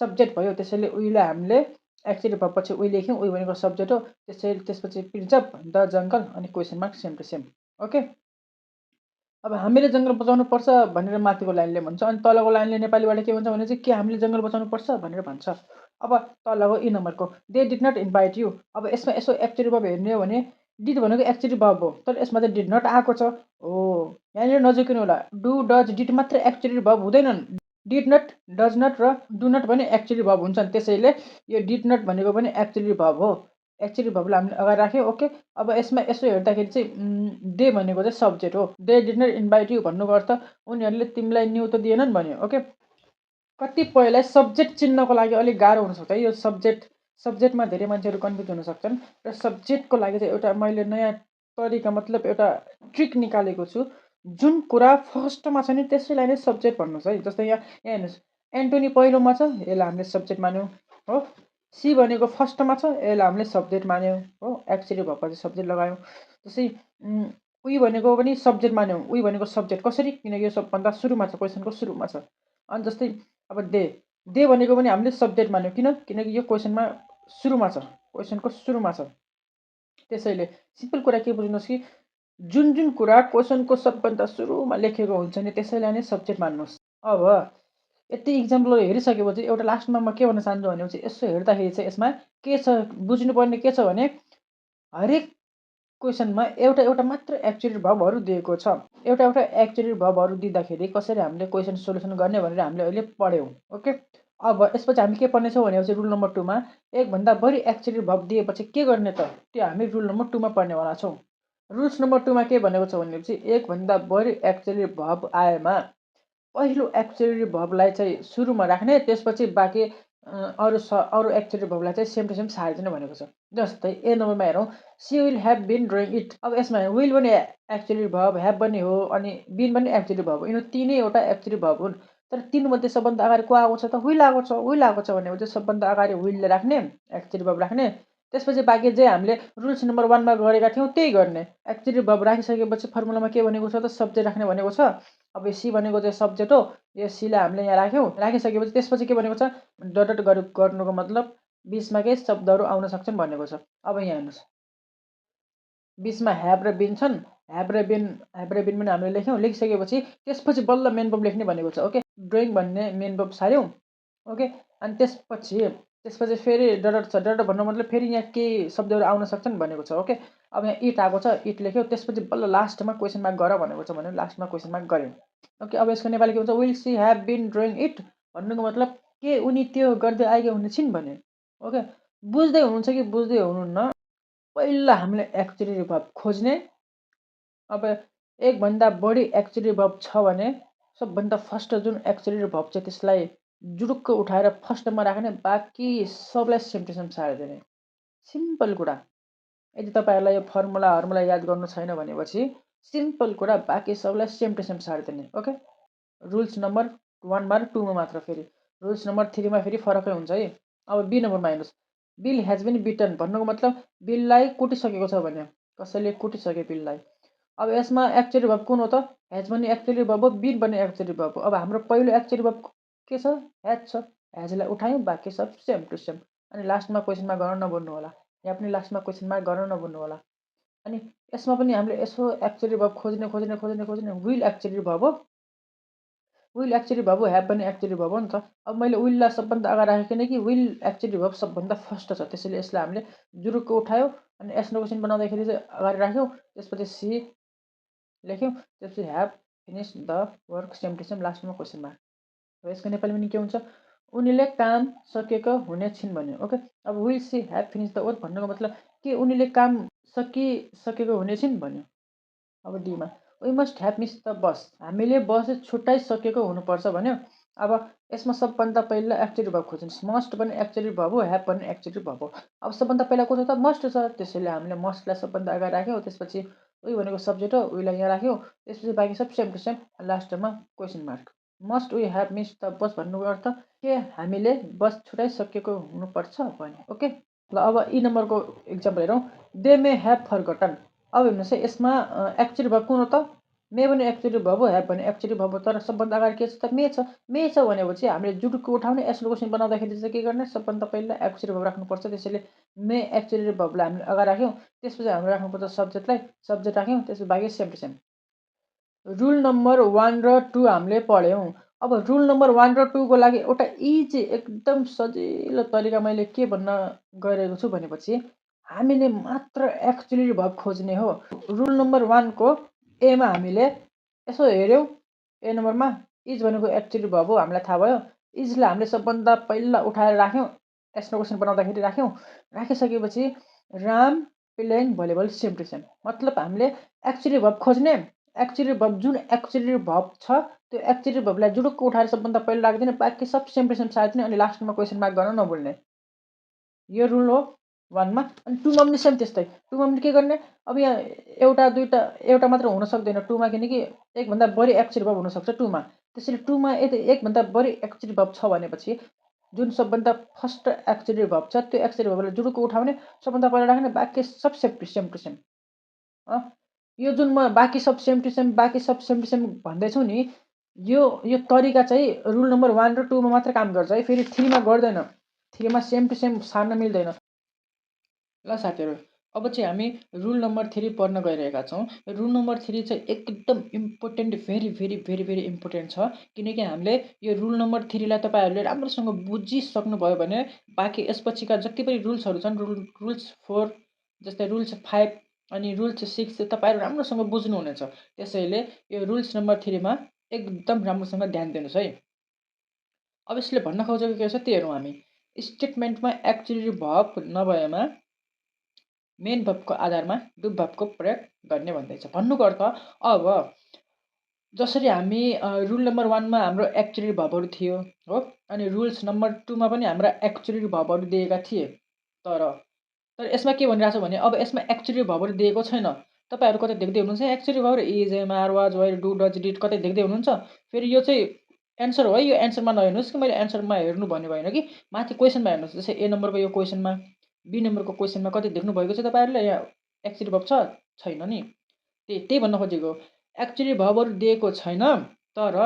सब्जेक्ट भयो। त्यसैले उहीलाई हामीले एक्चुअली भर्ब पछि उही लेख्यौँ, उही भनेको सब्जेक्ट हो। त्यसपछि प्रिजर्भ द जङ्गल अनि question mark same to same. Okay, अब हामीले जङ्गल बचाउनु पर्छ भनेर माथिको लाइनले भन्छ अनि तलको लाइनले नेपालीबाट के भन्छ भने चाहिँ के हामीले जङ्गल बचाउनु पर्छ भनेर भन्छ। अब तलको ई नम्बरको they did not invite you. अब यसमा यसो एक्चुअली भर्ब हेर्ने हो भने डिड भनेको एक्चुअली भर्ब हो, तर यसमा चाहिँ डिड नट आएको छ। हो, यहाँनिर नजिकिनु होला। डु डज डिड मात्र एक्चुअली भर्ब हुँदैनन्। डिड नट, डज नट र डु नट पनि एक्चुअली भर्ब हुन्छन्। त्यसैले यो डिड नट भनेको पनि एक्चुअली भर्ब हो। एक्चुअली भर्बलाई हामीले अगाडि राख्यौँ। ओके, अब यसमा यसो हेर्दाखेरि चाहिँ दे भनेको चाहिँ सब्जेक्ट हो। They did not invite you भन्नुको अर्थ उनीहरूले तिमीलाई न्युतो दिएनन् भन्यो। ओके, कतिपयलाई सब्जेक्ट चिन्नको लागि अलिक गाह्रो हुनसक्छ है। यो सब्जेक्टमा धेरै मान्छेहरू कन्फ्युज हुन सक्छन् र सब्जेक्टको लागि चाहिँ एउटा मैले नयाँ तरिका मतलब एउटा ट्रिक निकालेको छु। जुन कुरा फर्स्टमा छ नि त्यसैलाई नै सब्जेक्ट भन्नुहोस् है। जस्तै यहाँ हेर्नुहोस्, एन्टोनी पहिलोमा छ, यसलाई हामीले सब्जेक्ट मान्यौँ हो। सी भनेको फर्स्टमा छ, यसलाई हामीले सब्जेक्ट मान्यौँ हो। एक्चुअली भर्ब चाहिँ सब्जेक्ट लगायौँ। जस्तै उही भनेको पनि सब्जेक्ट मान्यौँ। उही भनेको सब्जेक्ट कसरी? किनकि यो सबभन्दा सुरुमा छ, क्वेसनको सुरुमा छ। अनि जस्तै अब दे भनेको पनि हामीले सब्जेक्ट मान्यौँ। किनकि यो क्वेसनमा सुरुमा छ, क्वेसनको सुरुमा छ। त्यसैले सिम्पल कुरा के बुझ्नुहोस् कि जुन जुन कुरा क्वेसनको सबभन्दा सुरुमा लेखेको हुन्छ नि त्यसैलाई नै सब्जेक्ट मान्नुहोस्। अब यति इक्जाम्पलहरू हेरिसकेपछि एउटा लास्टमा म के भन्न चाहन्छु भनेपछि यसो हेर्दाखेरि चाहिँ यसमा के छ बुझ्नुपर्ने के छ भने हरेक क्वेसनमा एउटा एउटा मात्र एक्चुअली भर्बहरू दिएको छ। एउटा एउटा एक्चुअली भर्बहरू दिँदाखेरि कसरी हामीले क्वेसन सोल्युसन गर्ने भनेर हामीले अहिले पढ्यौँ। ओके, अब यसपछि हामी के पढ्नेछौँ भनेपछि रुल नम्बर 2 मा एकभन्दा बढी एक्चुअली भर्ब दिएपछि के गर्ने त? त्यो हामी रुल नम्बर 2 मा पढ्नेवाला छौँ। रुल्स नम्बर 2 मा के भनेको छ भनेपछि एकभन्दा बढी एक्चुअली भर्ब आएमा पहिलो एक्चुअली भर्बलाई चाहिँ सुरुमा राख्ने, त्यसपछि बाँकी अरू एक्चुअली भर्बलाई चाहिँ सेम टु सेम सारिदिनु भनेको छ। जस्तै ए नम्बरमा हेरौँ, she will have been drawing it. अब यसमा विल पनि एक्चुअली भर्ब, ह्याभ पनि हो अनि बिन पनि एक्चुअली भर्ब हो। यिनीहरू तिनैवटा एक्चुअली भर्ब हुन्। तर तीमध्ये सबभन्दा अगाडि को आएको छ त? विल आएको छ। विल आएको छ भनेपछि सबभन्दा अगाडि विलले राख्ने, एक्चुअली भर्ब राख्ने, त्यसपछि बाँकी जे हामीले रुल्स नम्बर 1 मा गरेका थियौँ त्यही गर्ने। एक्जेक्टिभ भर्ब राखिसकेपछि फर्मुलामा के भनेको छ त सब्जेक्ट राख्ने भनेको छ। अब सी भनेको चाहिँ सब्जेक्ट हो। यो सीलाई हामीले यहाँ राख्यौँ। राखिसकेपछि त्यसपछि के भनेको छ डट गर्नुको मतलब बीचमा केही शब्दहरू आउन सक्छन् भनेको छ। अब यहाँ हेर्नुहोस् बीचमा ह्याभ र बिन छन्। ह्याभ र बिन पनि हामीले लेख्यौँ। लेखिसकेपछि त्यसपछि बल्ल मेन भर्ब लेख्ने भनेको छ। ओके ड्रइङ भन्ने मेन भर्ब सार्यौँ। ओके अनि त्यसपछि फेरि डट छ। डट भन्नु मतलब फेरि यहाँ केही शब्दहरू आउन सक्छन् भनेको छ। ओके अब यहाँ इट आएको छ। इट लेख्यौँ। त्यसपछि बल्ल लास्टमा क्वेसन मार्क गर भनेको छ भने लास्टमा क्वेसन मार्क गऱ्यौँ। ओके अब यसको नेपाली के हुन्छ will she have been drawing it भन्नुको मतलब के उनी त्यो गर्दै आएकी हुने छिन् भने। ओके बुझ्दै हुनुहुन्छ कि बुझ्दै हुनुहुन्न पहिला हामीले एक्जेक्टिभ भर्ब खोज्ने। अब एकभन्दा बढी एक्जेक्टिभ भर्ब छ भने सबभन्दा फर्स्ट जुन एक्जेक्टिभ भर्ब छ त्यसलाई जुडुक्क उठाएर फर्स्टमा राख्ने बाँकी सबलाई सेम टु सेम सारिदिने। सिम्पल कुरा। यदि तपाईँहरूलाई यो फर्मुला याद गर्नु छैन भनेपछि सिम्पल कुरा बाँकी सबलाई सेम टु सेम सारिदिने। ओके रुल्स नम्बर 1 मा र 2 मा मात्र फेरि रुल्स नम्बर 3 मा फेरि फरकै हुन्छ है। अब बी नम्बरमा हेर्नुहोस् बिल हेज बिन बिटन भन्नुको मतलब बिललाई कुटिसकेको छ भने कसैले कुटिसके बिललाई। अब यसमा एक्जेक्टिभ भर्ब कुन हो त हेज भन्ने एक्जेक्टिभ भर्ब हो बिन भन्ने एक्जेक्टिभ भर्ब हो। अब हाम्रो पहिलो एक्जेक्टिभ भर्ब के छ हेज छ। हेजलाई उठायौँ बाँकी सब सेम टु सेम। अनि लास्टमा क्वेसन मार्क गर्न नभुल्नु होला। यहाँ पनि लास्टमा क्वेसन मार्क गर्न नभुल्नु होला। अनि यसमा पनि हामीले यसो एक्जेक्टिभ भर्ब खोज्ने विल एक्जेक्टिभ भर्ब हो। विल एक्जेक्टिभ भर्ब हो। ह्याभ भन्ने एक्जेक्टिभ भर्ब हो नि त। अब मैले विललाई सबभन्दा अगाडि राखेको किनकि विल एक्जेक्टिभ भर्ब सबभन्दा फर्स्ट छ। त्यसैले यसलाई हामीले जुरुक्क उठायो अनि एस क्वेसन बनाउँदाखेरि चाहिँ अगाडि राख्यौँ। त्यसपछि सी लेख्यौँ। त्यसपछि have finish the work same to same लास्टमा क्वेसन मार्क। अब यसको नेपाली मिनिङ के हुन्छ उनीले काम सकेको हुने छिन् भन्यो। ओके अब will she have finish the work भन्नुको मतलब के उनीले काम सकिसकेको हुने छिन् भन्यो। अब डीमा we must have miss the bus हामीले बस छुट्याइसकेको हुनुपर्छ भन्यो। अब यसमा सबभन्दा पहिला एक्जेक्टिभ भर्ब खोज्नुहोस्। मस्ट भन्ने एक्जेक्टिभ भर्ब हो। ह्याभ भन्ने एक्जेक्टिभ भर्ब हो। अब सबभन्दा पहिला को छ त मस्ट छ। त्यसैले हामीले मस्टलाई सबभन्दा अगाडि राख्यौँ। त्यसपछि वी भनेको सब्जेक्ट हो। वीलाई यहाँ राख्यौँ। त्यसपछि बाँकी सब सेम टु सेम लास्टमा question mark. Must we have miss the bus भन्नुको अर्थ के हामीले बस छुटाइसकेको हुनुपर्छ भन्यो। ओके ल अब ई नम्बरको इक्जाम्पल हेरौँ दे मे ह्याभ फरगटन। अब हेर्नुहोस् है यसमा एक्जेक्टिभ भर्ब कुन हो त मे भन्ने एक्जेक्टिभ भर्ब हो। ह्याभ भन्ने एक्जेक्टिभ भर्ब हो। तर सबभन्दा अगाडि के छ त मे छ। मे छ भनेपछि हामीले जुडुक्क उठाउने एसको क्वेसन बनाउँदाखेरि चाहिँ के गर्ने सबभन्दा पहिला एक्जेक्टिभ भर्ब राख्नुपर्छ। त्यसैले मे एक्जेक्टिभ भर्बलाई हामीले अगाडि राख्यौँ। त्यसपछि हामीले राख्नुपर्छ सब्जेक्टलाई सब्जेक्ट राख्यौँ। त्यसपछि बाँकी same to same. Rule number 1 र 2 हामीले पढ्यौँ। अब रुल नम्बर 1 र 2 को लागि एउटा इजी एकदम सजिलो तरिका मैले के भन्न गइरहेको छु भनेपछि हामीले मात्र एक्जेक्टिभ भर्ब खोज्ने हो। रुल नम्बर 1 को एमा हामीले यसो हेऱ्यौँ। ए नम्बरमा इज भनेको एक्जेक्टिभ भर्ब हो। हामीलाई थाहा भयो। इजलाई हामीले सबभन्दा पहिला उठाएर राख्यौँ। यसको क्वेसन बनाउँदाखेरि राख्यौँ। राखिसकेपछि Ram playing volleyball same to same मतलब हामीले एक्जेक्टिभ भर्ब खोज्ने। एक्जेक्टिभ भर्ब जुन एक्जेक्टिभ भर्ब छ त्यो एक्जेक्टिभ भर्बलाई जुडुक्क उठाएर सबभन्दा पहिला राखिदिने बाँकी सब सेम टु सेम सारिदिने अनि लास्टमा क्वेसन मार्क गर्न नभुल्ने। यो रुल हो 1 मा। अनि 2 मा पनि सेम त्यस्तै। 2 मा पनि के गर्ने अब यहाँ एउटा मात्र हुन सक्दैन 2 मा किनकि एकभन्दा बढी एक्जेक्टिभ भर्ब हुनसक्छ 2 मा। त्यसैले 2 मा यदि एकभन्दा बढी एक्जेक्टिभ भर्ब छ भनेपछि जुन सबभन्दा फर्स्ट एक्जेक्टिभ भर्ब छ त्यो एक्जेक्टिभ भर्बलाई जुडुक्क उठाउने सबभन्दा पहिला राख्ने बाँकी सब सेम टु सेम। यो जुन म बाँकी सब सेम टु सेम भन्दैछु नि यो तरिका चाहिँ रुल नम्बर 1 र 2 मा मात्र काम गर्छ है। फेरि 3 मा गर्दैन। 3 मा सेम टु सेम सार्न मिल्दैन। ल साथीहरू अब चाहिँ हामी रुल नम्बर 3 पढ्न गइरहेका छौँ। रुल नम्बर 3 चाहिँ एकदम इम्पोर्टेन्ट भेरी इम्पोर्टेन्ट छ। किनकि हामीले यो रुल नम्बर 3 लाई तपाईँहरूले राम्रोसँग बुझिसक्नुभयो भने बाँकी यसपछिका जति पनि रुल्सहरू छन् रुल्स 4 जस्तै रुल्स 5 अनि रुल्स 6 चाहिँ तपाईँहरू राम्रोसँग बुझ्नुहुनेछ। त्यसैले यो रुल्स नम्बर 3 मा एकदम राम्रोसँग ध्यान दिनुहोस् है। अब यसले भन्न खोजेको के छ त्यही हेरौँ हामी। स्टेटमेन्टमा एक्जेक्टिभ भर्ब नभएमा मेन भर्बको आधारमा डु भर्बको प्रयोग गर्ने भन्दैछ। भन्नुको अर्थ अब जसरी हामी रुल नम्बर 1 मा हाम्रो एक्जेक्टिभ भर्बहरू थियो हो अनि रुल्स नम्बर 2 मा पनि हाम्रा एक्जेक्टिभ भर्बहरू दिएका थिए। तर यसमा के भनिरहेको छ भने अब यसमा एक्जेक्टिभ भर्बहरू दिएको छैन। तपाईँहरू कतै देख्दै हुनुहुन्छ एक्जेक्टिभ verb is am are was were do does did कतै देख्दै हुनुहुन्छ। फेरि यो चाहिँ एन्सर हो है। यो एन्सरमा नहेर्नुहोस् कि मैले एन्सरमा हेर्नु भन्ने भएन कि माथि क्वेसनमा हेर्नुहोस्। जस्तै ए नम्बरको यो क्वेसनमा बी नम्बरको क्वेसनमा कति देख्नुभएको छ तपाईँहरूले? यहाँ एक्चुअली भर्ब छैन नि। त्यही भन्न खोजेको। एक्चुअली भर्बहरू दिएको छैन, तर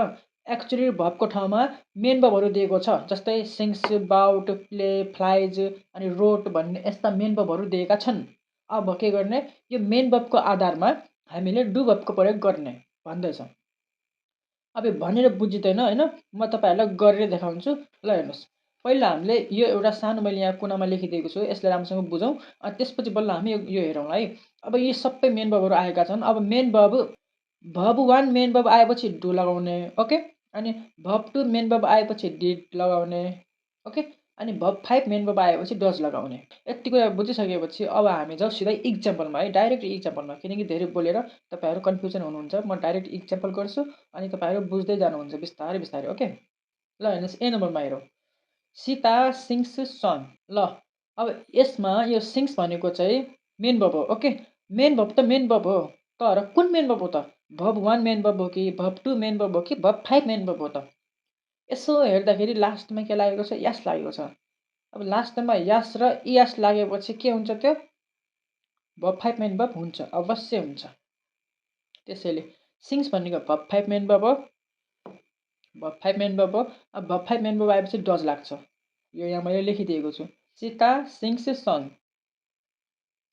एक्चुअली भर्बको ठाउँमा मेन भर्बहरू दिएको छ। जस्तै सिङ्स, बाउट, प्ले, फ्लाइज अनि रोट भन्ने यस्ता मेन भर्बहरू दिएका छन्। अब के गर्ने? यो मेन भर्बको आधारमा हामीले डु भर्बको प्रयोग गर्ने भन्दैछ। अब यो भनेर बुझिँदैन होइन, म तपाईँहरूलाई गरेर देखाउँछु। ल हेर्नुहोस्, पहिला हामीले यो एउटा सानो मैले यहाँ कुनामा लेखिदिएको छु, यसलाई राम्रोसँग बुझौँ। अनि त्यसपछि बल्ल हामी यो हेरौँ है। अब यी सबै मेन भर्बहरू आएका छन्। अब मेन भर्ब 1 मेन भर्ब आएपछि डु लगाउने, ओके। अनि भर्ब 2 मेन भर्ब आएपछि डिड लगाउने, ओके। अनि भर्ब 5 मेन भर्ब आएपछि डज लगाउने। यति कुरा बुझिसकेपछि अब हामी जाउँ सिधै इक्जाम्पलमा है, डाइरेक्ट इक्जाम्पलमा। किनकि धेरै बोलेर तपाईँहरू कन्फ्युजन हुनुहुन्छ। म डाइरेक्ट इक्जाम्पल गर्छु अनि तपाईँहरू बुझ्दै जानुहुन्छ बिस्तारै बिस्तारै, ओके। ल हेर्नुहोस्, ए नम्बरमा हेरौँ। सीता सिङ्स सन। ल अब यसमा यो सिङ्स भनेको चाहिँ मेन भर्ब हो, ओके। मेन भर्ब त मेन भर्ब हो, तर कुन मेन भर्ब हो त? भर्ब 1 मेन भर्ब हो कि भर्ब 2 मेन भर्ब हो कि भर्ब 5 मेन भर्ब हो त? यसो हेर्दाखेरि लास्टमा के लागेको छ? यास लागेको छ। अब लास्टमा यास र इयास लागेपछि के हुन्छ? त्यो भर्ब 5 मेन भर्ब हुन्छ, अवश्य हुन्छ। त्यसैले सिङ्स भनेको भर्ब 5 मेन भर्ब हो, भर्ब 5 मेन भर्ब हो। अब भर्ब 5 मेन भर्ब आएपछि डज लाग्छ। यो यहाँ मैले लेखिदिएको छु। सीता सिङ्स सन।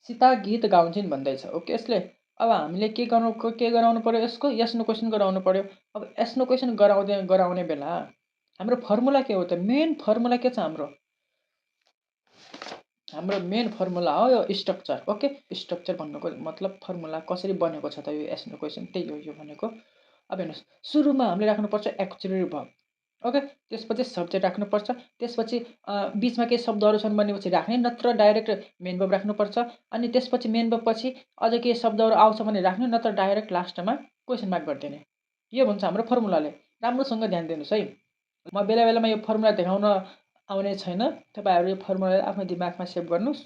सीता गीत गाउँछिन् भन्दैछ, ओके। यसले अब हामीले के गराउनु पर्यो? यसको यस नो क्वेसन गराउनु पर्यो। अब यस नो क्वेसन गराउने बेला हाम्रो फर्मुला के हो त? मेन फर्मुला के छ हाम्रो? हाम्रो मेन फर्मुला हो यो स्ट्रक्चर, ओके। स्ट्रक्चर भन्नुको मतलब फर्मुला कसरी बनेको छ त यो यस नो क्वेसन, त्यही हो यो भनेको। अब हेर्नुहोस्, सुरुमा हामीले राख्नुपर्छ एक्चुअली भर्ब, ओके। त्यसपछि सब्जेक्ट राख्नुपर्छ। त्यसपछि बिचमा केही शब्दहरू छन् भनेपछि राख्ने, नत्र डाइरेक्ट मेन भर्ब राख्नुपर्छ। अनि त्यसपछि मेन भर्ब पछि अझै केही शब्दहरू आउँछ भने राख्ने, नत्र डाइरेक्ट लास्टमा क्वेसन मार्क गरिदिने। यो भन्छ हाम्रो फर्मुलाले। राम्रोसँग ध्यान दिनुहोस् है। म बेला बेलामा यो फर्मुला देखाउन आउने छैन। तपाईँहरू यो फर्मुला आफ्नो दिमागमा सेभ गर्नुहोस्।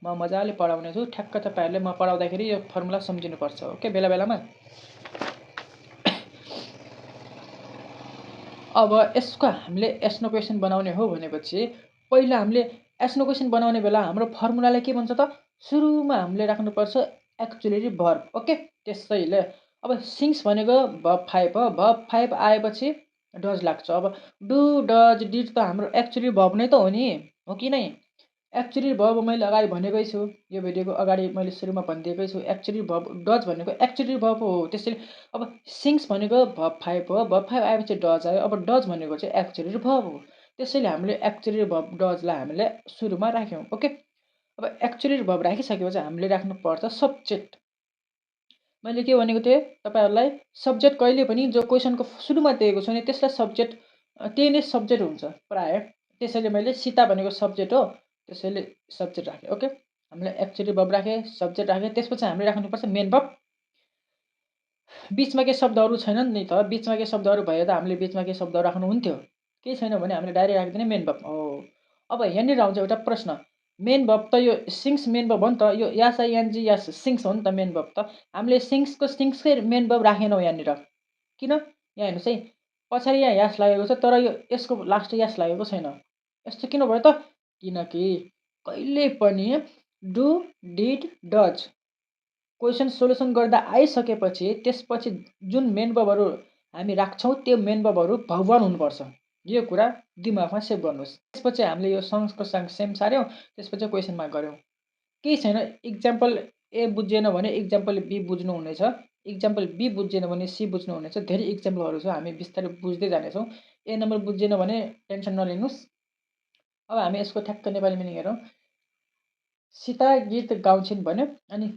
म मजाले पढाउने छु। ठ्याक्क तपाईँहरूले म पढाउँदाखेरि यो फर्मुला सम्झिनुपर्छ, ओके, बेला बेलामा। अब यसको हामीले यस नो क्वेसन बनाउने हो भनेपछि पहिला हामीले यस नो क्वेसन बनाउने बेला हाम्रो फर्मुलाले के भन्छ त? सुरुमा हामीले राख्नुपर्छ एक्चुअली भर्ब, ओके। त्यसैले अब सिङ्स भनेको भर्ब 5 हो। भर्ब 5 आएपछि डज लाग्छ। अब डु, डज, डिड त हाम्रो एक्चुअली भर्ब नै त हो नि, हो कि नै? एक्चुअली भर्ब मैले अगाडि भनेकै छु, यो भिडियोको अगाडि मैले सुरुमा भनिदिएकै छु। एक्चुअली भर्ब डज भनेको एक्चुअली भर्ब हो। त्यसैले अब सिङ्स भनेको भर्ब 5 हो। भर्ब 5 आएपछि डज आयो। अब डज भनेको चाहिँ एक्चुअली भर्ब हो। त्यसैले हामीले एक्चुअली भर्ब डजलाई हामीले सुरुमा राख्यौँ, ओके। अब एक्चुअली भर्ब राखिसकेपछि हामीले राख्नुपर्छ सब्जेक्ट। मैले के भनेको थिएँ तपाईँहरूलाई? सब्जेक्ट कहिले पनि जो क्वेसनको सुरुमा दिएको छु नि त्यसलाई सब्जेक्ट, त्यही नै सब्जेक्ट हुन्छ प्रायः। त्यसैले मैले सीता भनेको सब्जेक्ट हो, त्यसैले सब्जेक्ट राखेँ, ओके। हामीले एक्चुअली भर्ब राखेँ, सब्जेक्ट राखेँ। त्यसपछि हामीले राख्नुपर्छ मेन भर्ब। बिचमा केही शब्दहरू छैनन् नि त? बिचमा केही शब्दहरू भए त हामीले बिचमा केही शब्दहरू राख्नुहुन्थ्यो। केही छैन भने हामीले डाइरेक्ट राखिदिने मेन भर्ब हो। अब यहाँनिर आउँछ एउटा प्रश्न। मेन भर्ब त यो सिङ्स मेन भर्ब हो नि त। यो यास आइएनजी यास सिङ्स हो नि त मेन भर्ब त। हामीले सिङ्सकै मेन भर्ब राखेनौँ यहाँनिर। किन? यहाँ हेर्नुहोस् है, पछाडि यहाँ यास लागेको छ, तर यो यसको लास्ट यास लागेको छैन। यस्तो किन भयो त? किनकि कहिले पनि do, did, does question solution गर्दा आइसकेपछि त्यसपछि जुन मेन भर्बहरू हामी राख्छौँ त्यो मेन भर्बहरू भर्ब 1 हुनुपर्छ। यो कुरा दिमागमा सेभ गर्नुहोस्। त्यसपछि हामीले यो सँगको सँग सेम सार्यौँ। त्यसपछि क्वेसन मार्क गऱ्यौँ। केही छैन। इक्जाम्पल ए बुझिएन भने इक्जाम्पल बी बुझ्नुहुनेछ। इक्जाम्पल बी बुझिएन भने सी बुझ्नुहुनेछ। धेरै इक्जाम्पलहरू छ, हामी बिस्तारै बुझ्दै जानेछौँ। ए नम्बर बुझिएन भने टेन्सन नलिनुहोस्। अब हामी यसको ठ्याक्क नेपाली मिनिङ हेरौँ। सीता गीत गाउँछिन् भन्यो, अनि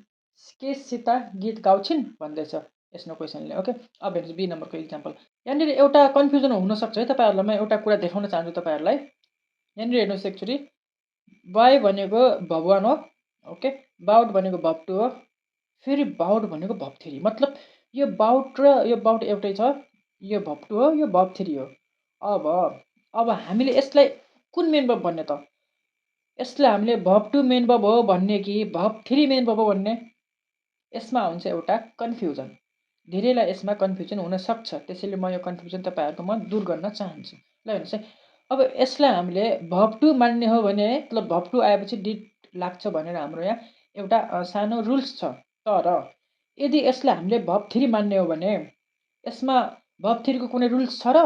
के सीता गीत गाउँछिन् भन्दैछ यस नो क्वेसनले, ओके। अब हेर्नुहोस् बी नम्बरको इक्जाम्पल। यहाँनिर एउटा कन्फ्युजन हुनसक्छ है तपाईँहरूलाई। म एउटा कुरा देखाउन चाहन्छु तपाईँहरूलाई। यहाँनिर हेर्नुहोस्, एक्चुअली बाई भनेको भर्ब 1 हो, ओके। बाउट भनेको भर्ब 2 हो। फेरि बाउट भनेको भर्ब 3। मतलब यो बाउट र यो बाउट एउटै छ। यो भर्ब 2 हो, यो भर्ब 3 हो। अब हामीले यसलाई कुन मेन भर्ब भन्ने त? यसलाई हामीले भर्ब 2 मेन भर्ब हो भन्ने कि भर्ब 3 मेन भर्ब हो भन्ने? यसमा हुन्छ एउटा कन्फ्युजन। धेरैलाई यसमा कन्फ्युजन हुनसक्छ। त्यसैले म यो कन्फ्युजन तपाईँहरूको म दूर गर्न चाहन्छु। ल हेर्नुहोस् है, अब यसलाई हामीले भर्ब 2 मान्ने हो भने मतलब भर्ब 2 आएपछि डिड लाग्छ भनेर हाम्रो यहाँ एउटा सानो रुल्स छ। तर यदि यसलाई हामीले भर्ब 3 मान्ने हो भने यसमा भर्ब 3 को कुनै रुल्स छ र?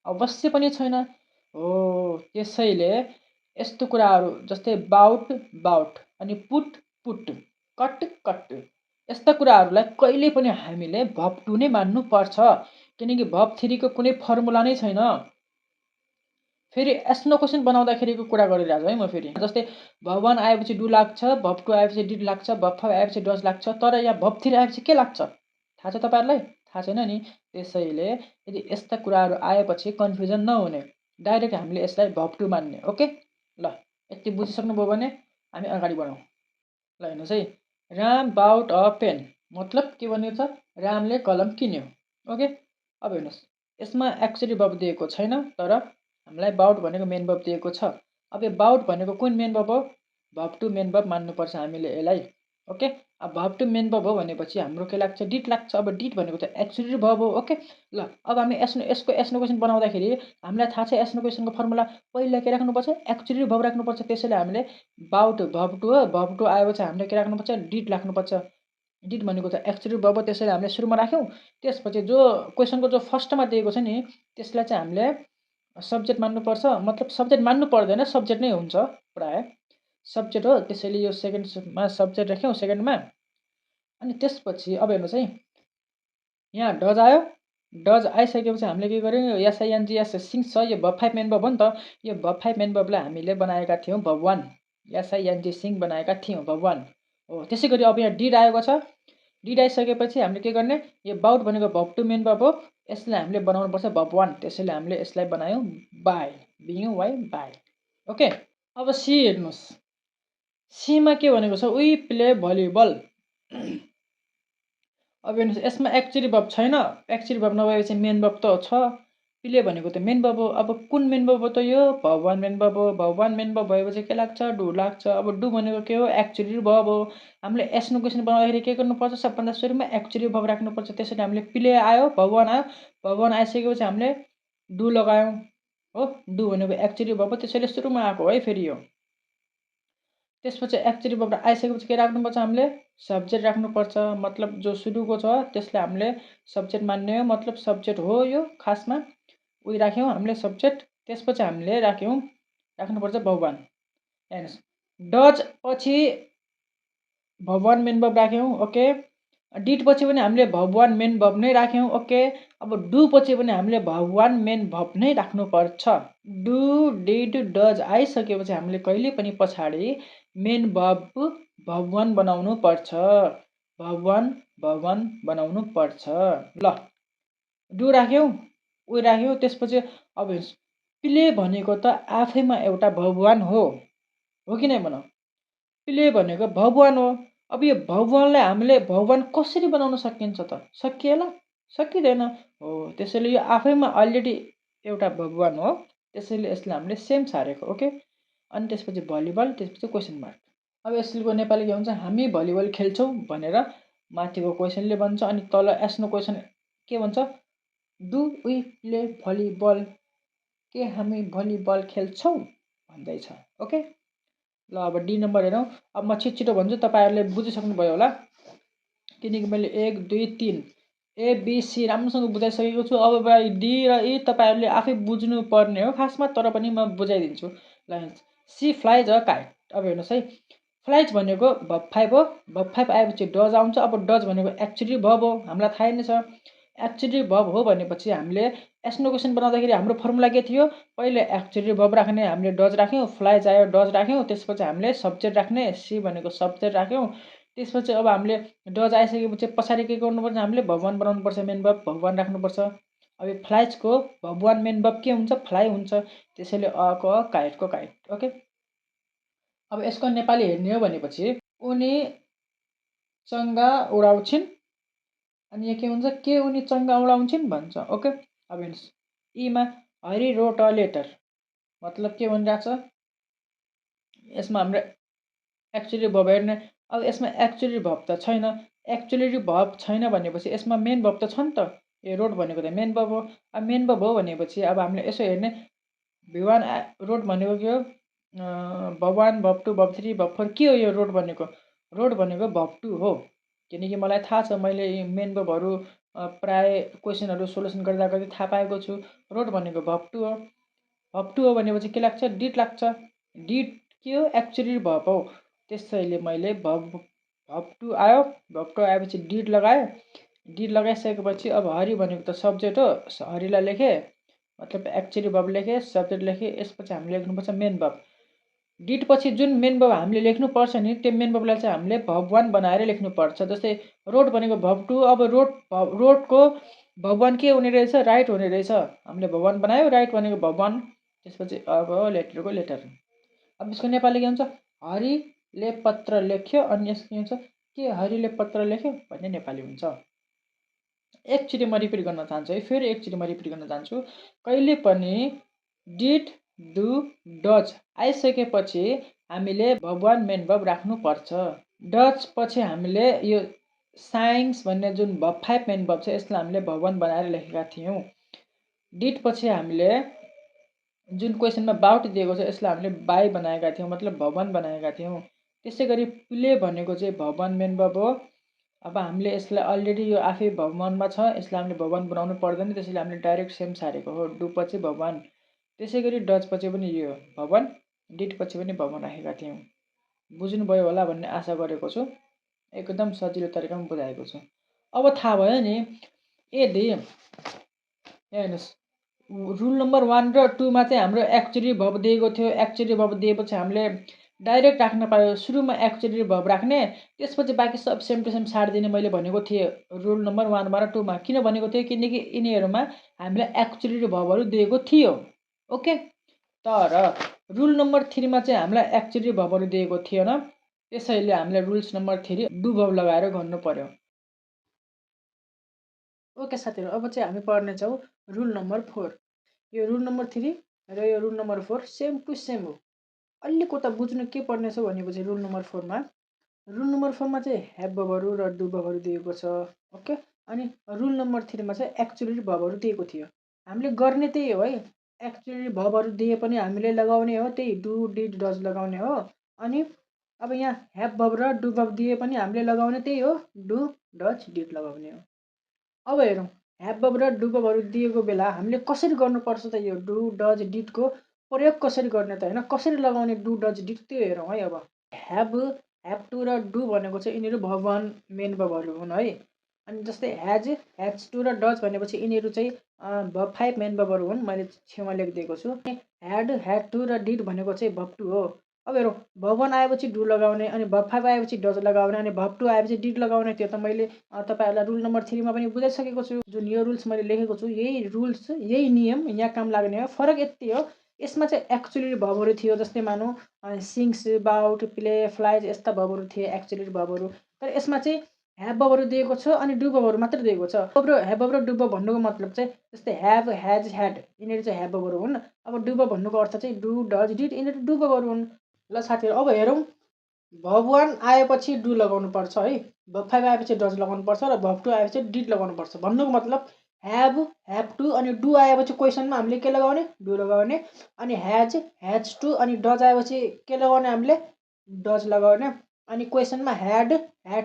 अवश्य पनि छैन। हो, त्यसैले यस्तो कुराहरू जस्तै बाउट बाउट अनि पुट पुट, कट कट यस्ता कुराहरूलाई कहिले पनि हामीले भर्ब 2 नै मान्नुपर्छ, किनकि भर्ब 3 को कुनै फर्मुला नै छैन। फेरि एस्नो क्वेसन बनाउँदाखेरिको कुरा गरिरहेको छु है म फेरि। जस्तै भर्ब 1 आएपछि डु लाग्छ, भर्ब 2 आएपछि डिड लाग्छ, भर्ब 5 आएपछि डज लाग्छ, तर यहाँ भर्ब 3 आएपछि के लाग्छ? थाहा छ तपाईँहरूलाई? थाहा छैन नि। त्यसैले यदि यस्ता कुराहरू आएपछि कन्फ्युजन नहुने, डाइरेक्ट हामीले यसलाई भर्ब 2 मान्ने। ओके, ल यति बुझिसक्नुभयो भने हामी अगाडि बढौँ। ल हेर्नुहोस् है, राम बाउट अ पेन मतलब के भनेको छ? रामले कलम किन्यो। ओके, अब हेर्नुहोस् यसमा एक्चुअली भर्ब दिएको छैन, तर हामीलाई बाउट भनेको मेन भर्ब दिएको छ। अब यो बाउट भनेको कुन मेन भर्ब हो? भर्ब 2 मेन भर्ब मान्नुपर्छ हामीले यसलाई। ओके, अब भर्ब 2 मेन भर्ब हो भनेपछि हाम्रो के लाग्छ? डिड लाग्छ। अब डिड भनेको त एक्चुअली भर्ब हो। ओके, ल अब हामी यसको एस्नो क्वेसन बनाउँदाखेरि हामीलाई थाहा छ एस्नो क्वेसनको फर्मुला पहिला के राख्नुपर्छ? एक्चुअली भर्ब राख्नुपर्छ। त्यसैले हामीले बाउट भर्ब 2 हो, भर्ब 2 आएपछि हामीले के राख्नुपर्छ? डिड राख्नुपर्छ। डिड भनेको त एक्चुअली भर्ब हो, त्यसैले हामीले सुरुमा राख्यौँ। त्यसपछि जो क्वेसनको जो फर्स्टमा दिएको छ नि त्यसलाई चाहिँ हामीले सब्जेक्ट मान्नुपर्छ। मतलब सब्जेक्ट मान्नु पर्दैन, सब्जेक्ट नै हुन्छ प्रायः, सब्जेक्ट हो। त्यसैले यो सेकेन्डमा सब्जेक्ट राख्यौँ सेकेन्डमा। अनि त्यसपछि अब हेर्नुहोस् है, यहाँ डज आयो। डज आइसकेपछि हामीले के गर्यौँ? एसआइएनजिएस सिङ छ, यो भर्ब 5 मेन भर्ब हो नि त। यो भर्ब 5 मेन भर्बलाई हामीले बनाएका थियौँ भर्ब 1, एसआइएनजी सिङ बनाएका थियौँ भर्ब 1 हो। त्यसै गरी अब यहाँ डिड आएको छ। डिड आइसकेपछि हामीले के गर्ने? यो बाउट भनेको भर्ब 2 मेन भर्ब हो, यसलाई हामीले बनाउनुपर्छ भर्ब 1। त्यसैले हामीले यसलाई बनायौँ बाई, बियुवाई बाई। ओके, अब सी हेर्नुहोस्, सीमा के भनेको छ? We play volleyball. अब हेर्नुहोस् यसमा एक्चुअली भर्ब छैन। एक्चुअली भर्ब नभएपछि मेन भर्ब त छ। प्ले भनेको त मेन भर्ब हो। अब कुन मेन भर्ब हो त यो? भर्ब 1 मेन भर्ब हो। भर्ब 1 मेन भर्ब भएपछि के लाग्छ? डु लाग्छ। अब डु भनेको के हो? एक्चुअली भर्ब हो। हामीले एस्नो क्वेसन बनाउँदाखेरि के गर्नुपर्छ? सबभन्दा सुरुमा एक्चुअली भर्ब राख्नुपर्छ। त्यसैले हामीले प्ले आयो, भर्ब 1 आयो। भर्ब 1 आइसकेपछि हामीले डु लगायौँ हो। डु भनेको एक्चुअली भर्ब हो, त्यसैले सुरुमा आएको है फेरि यो। त्यसपछि एक्चुअली भर्ब आइसकेपछि के राख्नुपर्छ? हामीले सब्जेक्ट राख्नुपर्छ। मतलब जो सुरुको छ त्यसलाई हामीले सब्जेक्ट मान्ने हो, मतलब सब्जेक्ट हो यो खासमा। उयो राख्यौँ हामीले सब्जेक्ट। त्यसपछि हामीले राख्नुपर्छ भर्ब 1। हेर्नुहोस्, डज पछि भर्ब 1 मेन भर्ब राख्यौँ। ओके, डिड पछि पनि हामीले भर्ब 1 मेन भर्ब नै राख्यौँ। ओके, अब डु पछि पनि हामीले भर्ब 1 मेन भर्ब नै राख्नुपर्छ। डु, डिड, डज आइसकेपछि हामीले कहिले पनि पछाडि मेन भर्ब भर्ब 1 बनाउनु पर्छ। भर्ब 1 बनाउनु पर्छ। ल डु राख्यौँ, उयो राख्यौँ। त्यसपछि अब हेर्नुहोस्, प्ले भनेको त आफैमा एउटा भर्ब 1 हो कि नै भन? प्ले भनेको भर्ब 1 हो। अब यो भर्ब 1 लाई हामीले भर्ब 1 कसरी बनाउन सकिन्छ त? सकिएला? सकिँदैन हो। त्यसैले यो आफैमा अलरेडी एउटा भर्ब 1 हो, त्यसैले यसलाई हामीले सेम सारेको। ओके, अनि त्यसपछि भलिबल, त्यसपछि क्वेसन मार्क। अब यसको नेपाली के हुन्छ? हामी भलिबल खेल्छौँ भनेर माथिको क्वेसनले भन्छ, अनि तल एस्नो क्वेसन के भन्छ? Do we play volleyball? के हामी भलिबल खेल्छौँ भन्दैछ। ओके, ल अब डी नम्बर हेरौँ। अब म छिटो भन्छु, तपाईँहरूले बुझिसक्नुभयो होला, किनकि मैले 1 2 3 एबिसी राम्रोसँग बुझाइसकेको छु। अब भाइ डी र ई तपाईँहरूले आफै बुझ्नुपर्ने हो खासमा, तर पनि म बुझाइदिन्छु। ल सी फ्लाइज अ काइट। अब हेर्नुहोस् है, फ्लाइज भनेको भर्ब 5 हो। भर्ब 5 आएपछि डज आउँछ। अब डज भनेको एक्चुअली भर्ब हो, हामीलाई थाहै नै छ। एक्चुअली भर्ब हो भनेपछि हामीले एस्नो क्वेसन बनाउँदाखेरि हाम्रो फर्मुला के थियो? पहिले एक्चुअली भर्ब राख्ने, हामीले डज राख्यौँ। फ्लाइज आयो, डज राख्यौँ। त्यसपछि हामीले सब्जेक्ट राख्ने, सी भनेको सब्जेक्ट राख्यौँ। त्यसपछि अब हामीले डज आइसकेपछि पछाडि के गर्नुपर्छ? हामीले भर्ब 1 बनाउनुपर्छ, मेन भर्ब भर्ब 1 राख्नुपर्छ। अब यो फ्लाइजको भर्ब 1 मेन भर्ब के हुन्छ? फ्लाइ हुन्छ। त्यसैले अको अ, काइटको काइट। ओके, अब यसको नेपाली हेर्ने हो भनेपछि उनी चङ्गा उडाउँछिन्, अनि यो के हुन्छ? के उनी चङ्गा उडाउँछिन् भन्छ। ओके, अब हेर्नुहोस्, ईमा हरि रोट अ लेटर मतलब के भनिरहेको छ? यसमा हाम्रो एक्चुअली भर्ब हेर्ने। अब यसमा एक्चुअली भर्ब त छैन। एक्चुअली भर्ब छैन भनेपछि यसमा मेन भर्ब त छ नि त। यो रोड भनेको त मेन भर्ब हो। अब मेन भर्ब हो भनेपछि अब हामीले यसो हेर्ने, भिवान रोड भनेको के हो? भब 1 भब 2 भब 3 भब 4 के हो यो रोड भनेको? रोड भनेको भब 2 हो। किनकि मलाई थाहा छ मैले मेन भबहरू प्राय क्वेसनहरू सोल्युसन गर्दा थाहा पाएको छु। रोड भनेको भब 2 हो। भब 2 हो भनेपछि के लाग्छ? डिड लाग्छ। डिड के हो? एक्चुअली भब हो। त्यसैले मैले भब 2 आयो। भब 2 आएपछि डिड लगाएँ। डिड लगाइसकेपछि अब हरि भनेको त सब्जेक्ट हो। हरिलाई लेखेँ, मतलब एक्चुअली भब लेखेँ, सब्जेक्ट लेखेँ। यसपछि हामीले लेख्नुपर्छ मेन भब। डिड पछि जुन मेन भब हामीले लेख्नुपर्छ नि, त्यो मेन भबलाई चाहिँ हामीले भब 1 बनाएर लेख्नुपर्छ। जस्तै रोड भनेको भब 2, अब रोडको भब 1 के हुने रहेछ? राइट हुने रहेछ। हामीले भब 1 बनायो, राइट भनेको भब 1। त्यसपछि अब लेटरको लेटर। अब यसको नेपाली के हुन्छ? हरिले पत्र लेख्यो, अनि यसको के हुन्छ? के हरिले पत्र लेख्यो भन्ने नेपाली हुन्छ। एकचोटि म रिपिट गर्न चाहन्छु है, फेरि एकचोटि म रिपिट गर्न चाहन्छु। कहिले पनि डिड, डु, डज आइसकेपछि हामीले भब 1 मेन भब राख्नुपर्छ। डज पछि हामीले यो साइन्स भन्ने जुन भब 5 मेन भब छ यसलाई हामीले भब 1 बनाएर लेखेका थियौँ। डिड पछि हामीले जुन क्वेसनमा बाउट दिएको छ यसलाई हामीले बाई बनाएका थियौँ, मतलब भब 1 बनाएका थियौँ। त्यसै गरी प्ले भनेको चाहिँ भब 1 मेन भब हो। अब हामीले यसलाई अलरेडी यो आफै भब 1 मा छ, यसलाई हामीले भब 1 बनाउनु पर्दैन, त्यसैले हामीले डाइरेक्ट सेम सारेको हो। डु पछि भब 1। त्यसै गरी डज पछि पनि यो भब 1, डिड पछि पनि भब 1 राखेका थियौँ। बुझ्नुभयो होला भन्ने आशा गरेको छु। एकदम सजिलो तरिकामा बुझाएको छु। अब थाहा भयो नि, यदि यहाँ हेर्नुहोस्, रुल नम्बर 1 र 2 मा चाहिँ हाम्रो एक्चुअली भब दिएको थियो। एक्चुअली भब दिएपछि हामीले डाइरेक्ट राख्न पायो। सुरुमा एक्चुअली भब राख्ने, त्यसपछि बाँकी सब सेम टु सेम छाडिदिने मैले भनेको थिएँ रुल नम्बर 1 मा र 2 मा। किन भनेको थिएँ? किनकि यिनीहरूमा हामीलाई एक्चुअली भबहरू दिएको थियो। ओके, तर रुल नम्बर 3 मा चाहिँ हामीलाई एक्चुअली भबहरू दिएको थिएन। त्यसैले हामीले रुल्स नम्बर 3 डु भब लगाएर गर्नु पर्यो। ओके साथीहरू, अब चाहिँ हामी पढ्नेछौँ रुल नम्बर 4। यो रुल नम्बर 3 र यो rule number 4 same to same हो। अलिकता बुझ्नु के पर्ने छ भनेपछि रुल नम्बर 4 मा चाहिँ ह्याभ भबहरू र डु भबहरू दिएको छ। ओके, अनि रुल नम्बर 3 मा चाहिँ एक्चुअली भबहरू दिएको थियो। हामीले गर्ने त्यही हो है। एक्चुअली भबहरू दिए पनि हामीले लगाउने हो, त्यही डु, डिड, डज लगाउने हो। अनि अब यहाँ ह्याभ भब र डु भब दिए पनि हामीले लगाउने त्यही हो, डु, डज, डिड लगाउने हो। अब हेरौँ, ह्याभ भब र डु भबहरू दिएको बेला हामीले कसरी गर्नुपर्छ त? यो डु, डज, डिडको प्रयोग कसरी गर्ने त? होइन, कसरी लगाउने डु, डज, डिड त्यो हेरौँ है। अब ह्याभ टु र डु भनेको चाहिँ यिनीहरू भब 1 मेन भबहरू हुन् है। अनि जस्तै ह्याज टु र डज भनेपछि यिनीहरू चाहिँ भब 5 मेन भबहरू हुन्। मैले छेउमा लेखिदिएको छु। ह्याड टु र डिड भनेको चाहिँ भब 2 हो। अब हेरौँ, भब 1 आएपछि डु लगाउने, अनि भब 5 आएपछि डज लगाउने, अनि भब 2 आएपछि डिड लगाउने। त्यो त मैले तपाईँहरूलाई रुल नम्बर 3 मा पनि बुझाइसकेको छु। जुन यो रुल्स मैले लेखेको छु, यही रुल्स, यही नियम यहाँ काम लाग्ने हो। फरक यति हो, यसमा चाहिँ एक्चुअली भबहरू थियो। जस्तै मानौँ सिङ्स, बाउट, प्ले, फ्लाइज यस्ता भबहरू थिए एक्चुअली भबहरू। तर यसमा चाहिँ ह्याभ भबहरू दिएको छ, अनि डु भबहरू मात्र दिएको छ। ह्याभ भब र डु भब भन्नुको मतलब चाहिँ जस्तै ह्याभ, ह्याज, ह्याड यिनीहरू चाहिँ ह्याभ भबहरू हुन्। अब डु भब भन्नुको अर्थ चाहिँ डु, डज, डिड यिनीहरू डु भबहरू हुन्। ल साथीहरू, अब हेरौँ, भब 1 आएपछि डु लगाउनुपर्छ है, भब 5 आएपछि डज लगाउनुपर्छ, र भब 2 आएपछि डिड लगाउनुपर्छ। भन्नुको मतलब ह्याभ टु अनि डु आएपछि क्वेसनमा हामीले के लगाउने? डु लगाउने। अनि ह्याज टु अनि डज आएपछि के लगाउने? हामीले डज लगाउने। अनि क्वेसनमा ह्याड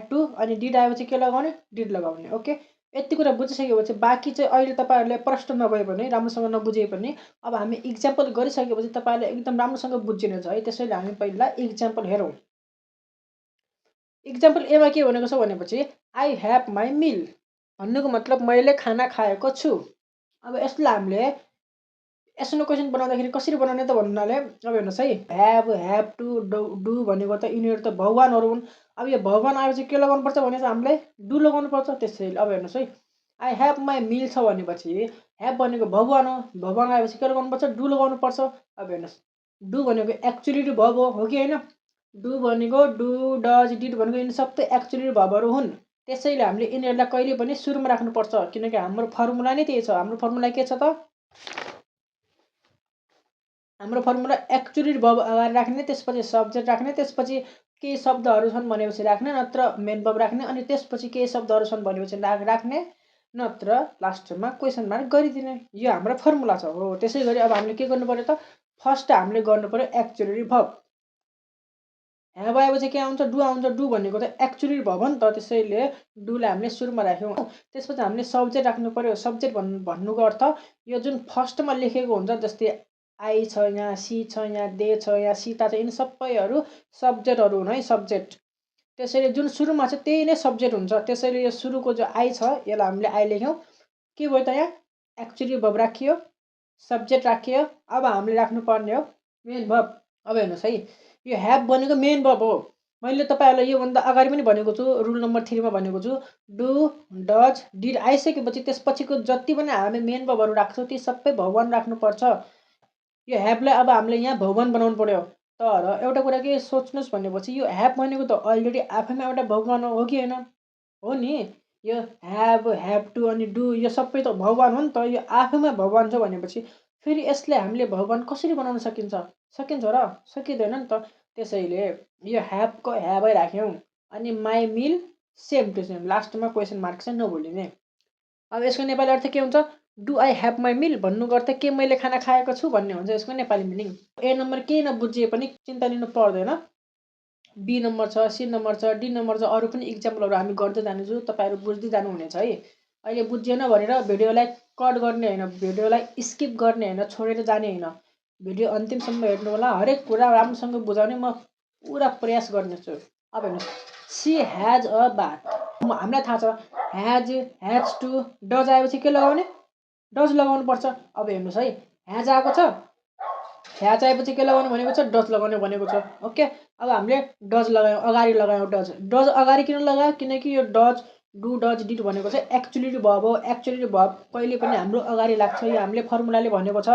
टु अनि डिड आएपछि के लगाउने? डिड लगाउने। ओके, यति कुरा बुझिसकेपछि बाँकी चाहिँ अहिले तपाईँहरूले प्रश्न नभए पनि, राम्रोसँग नबुझे पनि, अब हामी इक्जाम्पल गरिसकेपछि तपाईँहरूले एकदम राम्रोसँग बुझिनेछ है। त्यसैले हामी पहिला इक्जाम्पल हेरौँ। इक्जाम्पल एमा के भनेको छ भनेपछि आई ह्याभ माई मिल भन्नुको मतलब मैले खाना खाएको छु। अब यसलाई हामीले एसनो क्वेसन बनाउँदाखेरि कसरी बनाउने त भन्नाले, अब हेर्नुहोस् है, ह्याभ टु, डु भनेको त यिनीहरू त भब 1 हरू हुन्। अब यो भब 1 आएपछि के लगाउनुपर्छ भने चाहिँ हामीले डु लगाउनुपर्छ। त्यसैले अब हेर्नुहोस् है, आई ह्याभ माई मिल छ भनेपछि ह्याभ भनेको भब 1 हो। भब 1 आएपछि के लगाउनुपर्छ? डु लगाउनुपर्छ। अब हेर्नुहोस्, डु भनेको एक्चुअली भब हो कि होइन? डु भनेको डु, डज, डिड भनेको यिनी सबै एक्चुअली भबहरू हुन्। त्यसैले हामीले यिनीहरूलाई कहिले पनि सुरुमा राख्नुपर्छ, किनकि हाम्रो फर्मुला नै त्यही छ। हाम्रो फर्मुला के छ त? हाम्रो फर्मुला एक्चुअली भब अगाडि राख्ने, त्यसपछि सब्जेक्ट राख्ने, त्यसपछि केही शब्दहरू छन् भनेपछि राख्ने, नत्र मेन भब राख्ने, अनि त्यसपछि केही शब्दहरू छन् भनेपछि राख्ने, नत्र लास्टमा क्वेसन मार्क गरिदिने। यो हाम्रो फर्मुला छ हो। त्यसै गरी अब हामीले के गर्नु पर्यो त? फर्स्ट हामीले गर्नु पर्यो एक्चुअली भर्ब। ह्याभ आएपछि के आउँछ? डु आउँछ। डु भनेको त एक्चुअली भर्ब हो नि त, त्यसैले डुलाई हामीले सुरुमा राख्यौँ। त्यसपछि हामीले सब्जेक्ट राख्नु पर्यो। सब्जेक्ट भन्नुको अर्थ यो जुन फर्स्टमा लेखेको हुन्छ, जस्तै आई छ यहाँ, सी छ यहाँ, दे छ यहाँ, सीता छ, यिनी सबैहरू सब्जेक्टहरू हुन् है, सब्जेक्ट। त्यसैले जुन सुरुमा छ त्यही नै सब्जेक्ट हुन्छ। त्यसैले यो सुरुको जो आई छ यसलाई हामीले आई लेख्यौँ। के भयो त यहाँ? एक्चुअली भर्ब राखियो, सब्जेक्ट राखियो। अब हामीले राख्नुपर्ने हो मेन भर्ब। अब हेर्नुहोस् है, यो ह्याभ भनेको मेन भर्ब हो। मैले तपाईँहरूलाई योभन्दा अगाडि पनि भनेको छु, रुल नम्बर 3 मा भनेको छु, डु, डज, डिड आइसकेपछि त्यसपछिको जति पनि हामी मेन भर्बहरू राख्छौँ ती सबै भर्ब 1 राख्नुपर्छ। यो ह्याभलाई अब हामीले यहाँ भर्ब 1 बनाउनु पर्यो। तर एउटा कुरा के सोच्नुहोस् भनेपछि यो ह्याभ भनेको त अलरेडी आफैमा एउटा भर्ब 1 हो कि होइन? हो नि। यो ह्याभ, ह्याभ टु अनि डु यो सबै त भर्ब 1 हो नि त। यो आफैमा भर्ब 1 छ भनेपछि फेरि यसलाई हामीले भर्ब 1 कसरी बनाउन सकिन्छ? सकिन्छ र? सकिँदैन नि त। त्यसैले यो ह्याभको ह्याभै राख्यौँ। अनि my meal same to same, लास्टमा क्वेसन मार्क चाहिँ नभुलिने। अब यसको नेपाली अर्थ के हुन्छ? Do I have my meal भन्नुको अर्थ के मैले खाना खाएको छु भन्ने हुन्छ यसको नेपाली मिनिङ। ए नम्बर केही नबुझिए पनि चिन्ता लिनु पर्दैन। बी नम्बर छ, सी नम्बर छ, डी नम्बर छ, अरू पनि इक्जाम्पलहरू हामी गर्दै जानेछु, तपाईँहरू बुझ्दै जानुहुनेछ है। अहिले बुझिएन भनेर भिडियोलाई कट गर्ने होइन, भिडियोलाई स्किप गर्ने होइन, छोडेर जाने होइन। भिडियो अन्तिमसम्म हेर्नु होला। हरेक कुरा राम्रोसँग बुझाउने म पुरा प्रयास गर्नेछु। अब हेर्नुहोस्, सी ह्याज अ बाथ। हामीलाई थाहा छ ह्याज टु, डज आएपछि के लगाउने? डज लगाउनु पर्छ। अब हेर्नुहोस् है, ह्याज आएको छ, ह्याज आएपछि के लगाउनु भनेको छ? डज लगाउने भनेको छ। ओके, अब हामीले डज लगायौँ, अगाडि लगायौँ डज। डज अगाडि किन लगायो? किनकि यो डज, डु, डज, डिड भनेको चाहिँ एक्चुअली भर्ब हो। एक्चुअली भर्ब कहिले पनि हाम्रो अगाडि लाग्छ। यो हामीले फर्मुलाले भनेको छ।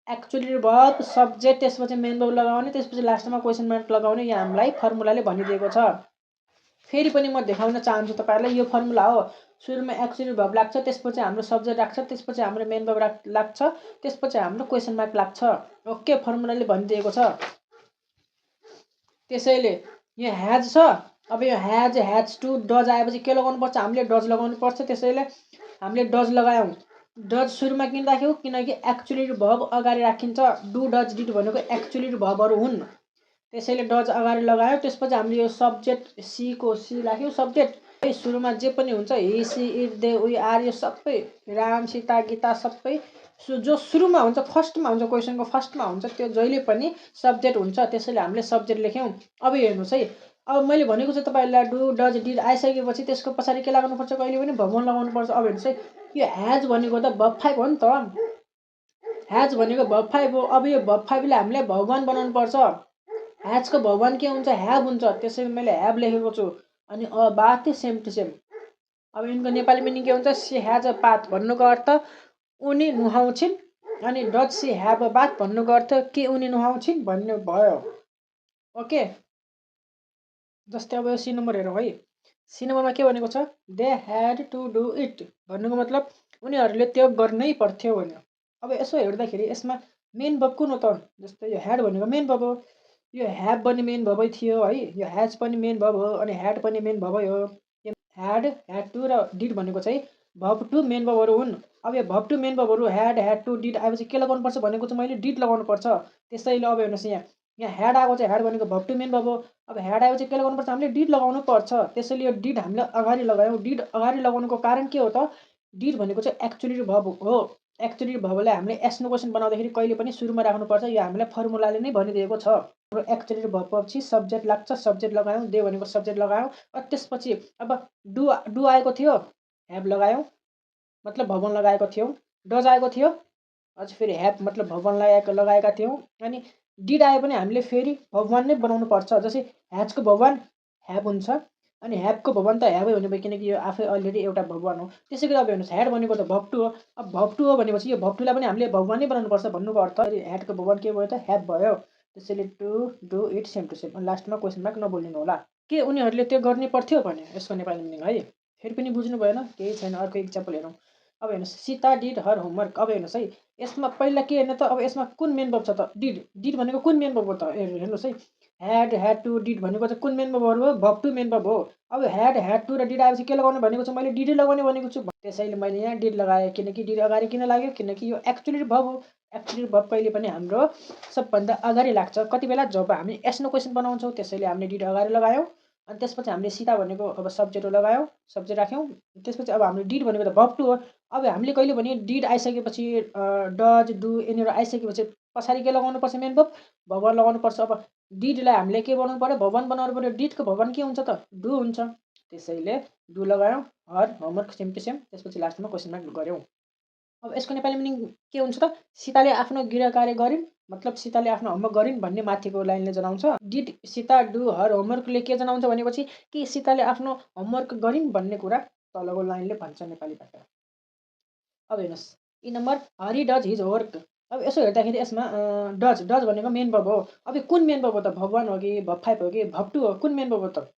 एक्चुअली भर्ब, सब्जेक्ट, त्यसपछि मेन भर्ब लगाउने, त्यसपछि लास्टमा क्वेसन मार्क लगाउने, यो हामीलाई फर्मुलाले भनिदिएको छ। फेरि पनि म देखाउन चाहन्छु तपाईँहरूलाई, यो फर्मुला हो। सुरुमा एक्चुअली भर्ब लाग्छ, त्यसपछि हाम्रो सब्जेक्ट लाग्छ, त्यसपछि हाम्रो मेन भर्ब लाग्छ, त्यसपछि हाम्रो क्वेसन मार्क लाग्छ। ओके, फर्मुलाले भनिदिएको छ। त्यसैले यो ह्याज छ। अब यो ह्याज, ह्याज टु, डज आएपछि के लगाउनु पर्छ? हामीले डज लगाउनु पर्छ। त्यसैले हामीले डज लगायौँ। डज सुरुमा किन राख्यौँ? किनकि एक्चुअली भर्ब अगाडि राखिन्छ। डु, डज, डिड भनेको एक्चुअली भर्बहरू हुन्। त्यसैले डज अगाडि लगायौँ। त्यसपछि हामीले यो सब्जेक्ट सीको सी राख्यौँ सब्जेक्ट। है सुरुमा जे पनि हुन्छ, he, she, it, they, we, are, यो सबै, राम, सीता, गीता सबै जो सुरुमा हुन्छ, फर्स्टमा हुन्छ, क्वेसनको फर्स्टमा हुन्छ, त्यो जहिले पनि सब्जेक्ट हुन्छ। त्यसैले हामीले सब्जेक्ट लेख्यौँ। अब हेर्नुहोस् है, अब मैले भनेको चाहिँ तपाईँहरूलाई डु, डज, डिड आइसकेपछि त्यसको पछाडि के लगाउनुपर्छ? कहिले पनि भर्ब 1 लगाउनुपर्छ। अब हेर्नुहोस् है, यो ह्याज भनेको त भर्ब 5 हो नि त। ह्याज भनेको भर्ब 5 हो। अब यो भर्ब 5 लाई हामीले भर्ब 1 बनाउनु पर्छ। ह्याजको भर्ब 1 के हुन्छ? ह्याभ हुन्छ। त्यसैले मैले ह्याभ लेखेको छु। अनि a bath same to same. अब यिनको नेपाली मिनिङ के हुन्छ? सी ह्याज अ बाथ भन्नुको अर्थ उनी नुहाउँछिन्, अनि does she have a bath भन्नुको अर्थ के उनी नुहाउँछिन् भन्ने भयो। ओके, जस्तै अब सी नम्बर हेरौँ है। सी नम्बरमा के भनेको छ? They had to do it भन्नुको मतलब उनीहरूले त्यो गर्नै पर्थ्यो भन्यो। अब यसो हेर्दाखेरि यसमा मेन भर्ब कुन हो त? जस्तै यो ह्याड भनेको मेन भर्ब हो, यो ह्याभ पनि मेन भर्बै थियो है, यो ह्याज पनि मेन भर्ब हो, अनि ह्याड पनि मेन भर्बै हो। ह्याड, ह्याड टु र डिड भनेको चाहिँ भर्ब टु मेन भर्बहरू हुन्। अब यो भर्ब टु मेन भर्बहरू ह्याड, ह्याड टु, डिड आएपछि के लगाउनुपर्छ भनेको चाहिँ मैले डिड लगाउनुपर्छ। त्यसैले अब हेर्नुहोस् यहाँ ह्याड आएको चाहिँ, ह्याड भनेको भर्ब टु मेन भर्ब हो। अब ह्याड आएपछि के लगाउनुपर्छ? हामीले डिड लगाउनु पर्छ। त्यसैले यो डिड हामीले अगाडि लगायौँ। डिड अगाडि लगाउनुको कारण के हो त? डिड भनेको चाहिँ एक्चुअली भर्ब हो। एक्चुअली भर्बलाई हामीले एस्नो क्वेसन बनाउँदाखेरि कहिले पनि सुरुमा राख्नुपर्छ। यो हामीलाई फर्मुलाले नै भनिदिएको छ। हाम्रो एक्चुअली भर्बपछि सब्जेक्ट लाग्छ, सब्जेक्ट लगायौँ, दे भनेको सब्जेक्ट लगायौँ। त्यसपछि अब डु आएको थियो, ह्याभ लगायौँ, मतलब भर्ब 1 लगाएको थियौँ। डज आएको थियो, अझ फेरि ह्याभ मतलब भर्ब 1 लगाएका थियौँ। अनि डिड आयो भने हामीले फेरि भर्ब 1 नै बनाउनु पर्छ। जस्तै ह्याजको भर्ब 1 ह्याभ हुन्छ, अनि ह्याभको भर्ब 1 त ह्याभै हुने भयो, किनकि यो आफै अलरेडी एउटा भर्ब 1 हो। त्यसै गरी अब हेर्नुहोस्, ह्याड भनेको त भर्ब 2 हो। अब भर्ब 2 हो भनेपछि यो भर्ब 2 लाई पनि हामीले भर्ब 1 नै बनाउनुपर्छ भन्नुको अर्थ ह्याडको भर्ब 1 के भयो त? ह्याभ भयो। त्यसैले to, do it same to same. लास्टमा क्वेसन मार्क नभुलिनु होला। के उनीहरूले त्यो गर्नै पर्थ्यो भने यसको नेपाली मिनिङ है। फेरि पनि बुझ्नु भएन? केही छैन, अर्को इक्जाम्पल हेरौँ। अब हेर्नुहोस्, सीता डिड हर होमवर्क। अब हेर्नुहोस् है, यसमा पहिला के हेर्ने त? अब यसमा कुन मेन भर्ब छ त? डिड। डिड भनेको कुन मेन भर्ब हो त? हेर्नुहोस् है, ह्याड टु डिड भनेको चाहिँ कुन मेन भर्ब हो? भर्ब टु मेन भर्ब हो। अब ह्याड टु र डिड आएपछि के लगाउने भनेको छु मैले? डिड लगाउने भनेको छु। त्यसैले मैले यहाँ डिड लगाएँ, किनकि डिड अगाडि किन लाग्यो? किनकि यो एक्चुअली भर्ब हो। एक्चुअली भर्ब कहिले पनि हाम्रो सबभन्दा अगाडि लाग्छ। कति बेला? जब हामी एस्नो क्वेसन बनाउँछौँ, त्यसैले हामीले डिड अगाडि लगायौँ। अनि त्यसपछि हामीले सिधा भनेको अब सब्जेक्ट लगायौँ, सब्जेक्ट राख्यौँ। त्यसपछि अब हामीले डिड भनेको त भर्ब टु हो। अब हामीले कहिले भने डिड आइसकेपछि डज, डु यिनीहरू आइसकेपछि पछाडि के लगाउनुपर्छ? मेन भर्ब, भर्ब वान लगाउनुपर्छ। अब डिडलाई हामीले के बनाउनु पऱ्यो? भर्ब वान बनाउनु पऱ्यो। डिडको भर्ब वान के हुन्छ त? डु हुन्छ। त्यसैले डु लगायौँ। हर, होमवर्क सेम टु सेम। त्यसपछि लास्टमा क्वेसन मार्क गऱ्यौँ। अब यसको नेपाली मिनिङ के हुन्छ त? सीताले आफ्नो गृह कार्य गरिन्, मतलब सीताले आफ्नो होमवर्क गरिन् भन्ने माथिको लाइनले जनाउँछ। डिड सीता डु हर होमवर्कले के जनाउँछ भनेपछि कि सीताले आफ्नो होमवर्क गरिन् भन्ने कुरा तलको लाइनले भन्छ नेपाली भाषा। अब हेर्नुहोस्, यी number Hari does his homework. अब यसो हेर्दाखेरि यसमा डज भनेको मेन भर्ब हो। अब यो कुन मेन भर्ब हो त? भर्ब वान हो कि भर्ब फाइभ हो कि भर्ब टू हो? कुन मेन भर्ब हो त?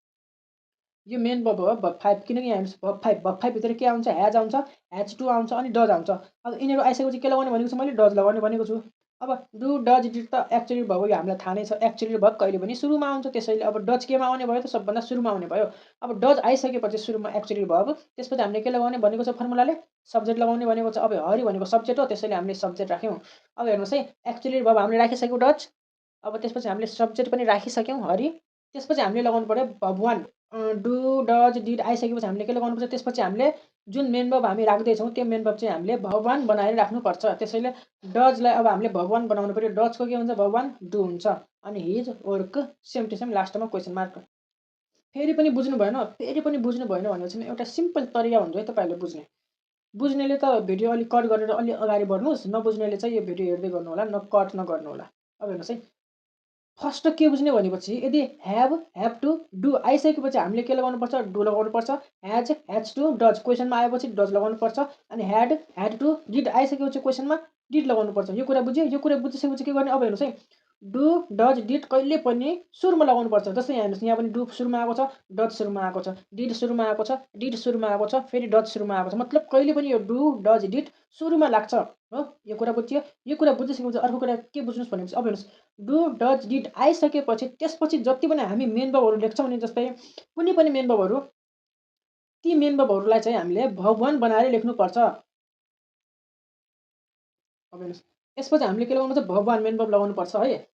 यो मेन भर्ब हो, भर्ब फाइभ। किनकि यहाँ हेर्नुहोस्, भर्ब फाइभ भित्र के आउँछ? ह्याज आउँछ, ह्याज टु आउँछ अनि डज आउँछ। अब यिनीहरू आइसकेपछि के लगाउने भनेको छु मैले? डज लगाउने भनेको छु। अब डु डज डिड त एक्चुअली भर्ब हो, यो हामीलाई थाहा नै छ। एक्चुअली भर्ब कहिले पनि सुरुमा आउँछ, त्यसैले अब डज केमा आउने भयो त? सबभन्दा सुरुमा आउने भयो। अब डज आइसकेपछि सुरुमा एक्चुअली भर्ब, त्यसपछि हामीले के लगाउने भनेको छ फर्मुलाले? सब्जेक्ट लगाउने भनेको छ। अब हरि भनेको सब्जेक्ट हो, त्यसैले हामीले सब्जेक्ट राख्यौँ। अब हेर्नुहोस् है, एक्चुअली भर्ब हामीले राखिसक्यौँ डज। अब त्यसपछि हामीले सब्जेक्ट पनि राखिसक्यौँ हरि। त्यसपछि हामीले लगाउनु पऱ्यो verb one. Do does did आइसकेपछि हामीले के लगाउनुपर्छ? त्यसपछि हामीले जुन मेन भर्ब हामी राख्दैछौँ त्यो मेन भर्ब चाहिँ हामीले भर्ब वान बनाएर राख्नुपर्छ। त्यसैले डजलाई अब हामीले भर्ब वान बनाउनु पऱ्यो। डजको के हुन्छ? भर्ब वान डु हुन्छ। अनि हिज वर्क सेम टु सेम, लास्टमा क्वेसन मार्क। फेरि पनि बुझ्नु भएन? फेरि पनि बुझ्नु भएन भनेको चाहिँ एउटा सिम्पल तरिका भन्छु है तपाईँहरूले बुझ्ने। बुझ्नेले त भिडियो अलिक कट गरेर अलि अगाडि बढ्नुहोस्, नबुझ्नेले चाहिँ यो भिडियो हेर्दै गर्नु होला, न कट नगर्नु होला। अब हेर्नुहोस् है, फर्स्ट के बुझ्ने भनेपछि यदि ह्याभ टु डु आइसकेपछि हामीले के लगाउनुपर्छ? डु लगाउनुपर्छ। ह्याज टु डज क्वेसनमा आएपछि डज लगाउनुपर्छ। अनि ह्याड टु डिड आइसकेपछि क्वेसनमा डिड लगाउनुपर्छ। यो कुरा बुझ्यो? यो कुरा बुझिसकेपछि के गर्ने? अब हेर्नुहोस् है, डु डज डिड कहिले पनि सुरुमा लगाउनुपर्छ। जस्तै यहाँ हेर्नुहोस्, यहाँ पनि डु सुरुमा आएको छ, डज सुरुमा आएको छ, डिड सुरुमा आएको छ, डिड सुरुमा आएको छ, फेरि डज सुरुमा आएको छ। मतलब कहिले पनि यो डु डज डिड सुरुमा लाग्छ हो। यो कुरा बुझ्यो? यो कुरा बुझिसकेपछि अर्को कुरा के बुझ्नुहोस् भनेपछि अब हेर्नुहोस्, डु डज डिड आइसकेपछि त्यसपछि जति पनि हामी मेन भर्बहरू लेख्छौँ नि, जस्तै कुनै पनि मेन भर्बहरू, ती मेन भर्बहरूलाई चाहिँ हामीले भर्ब वान बनाएर लेख्नुपर्छ। अब हेर्नुहोस्, यसपछि हामीले के लगाउनुपर्छ? भर्ब वान मेन भर्ब लगाउनुपर्छ है।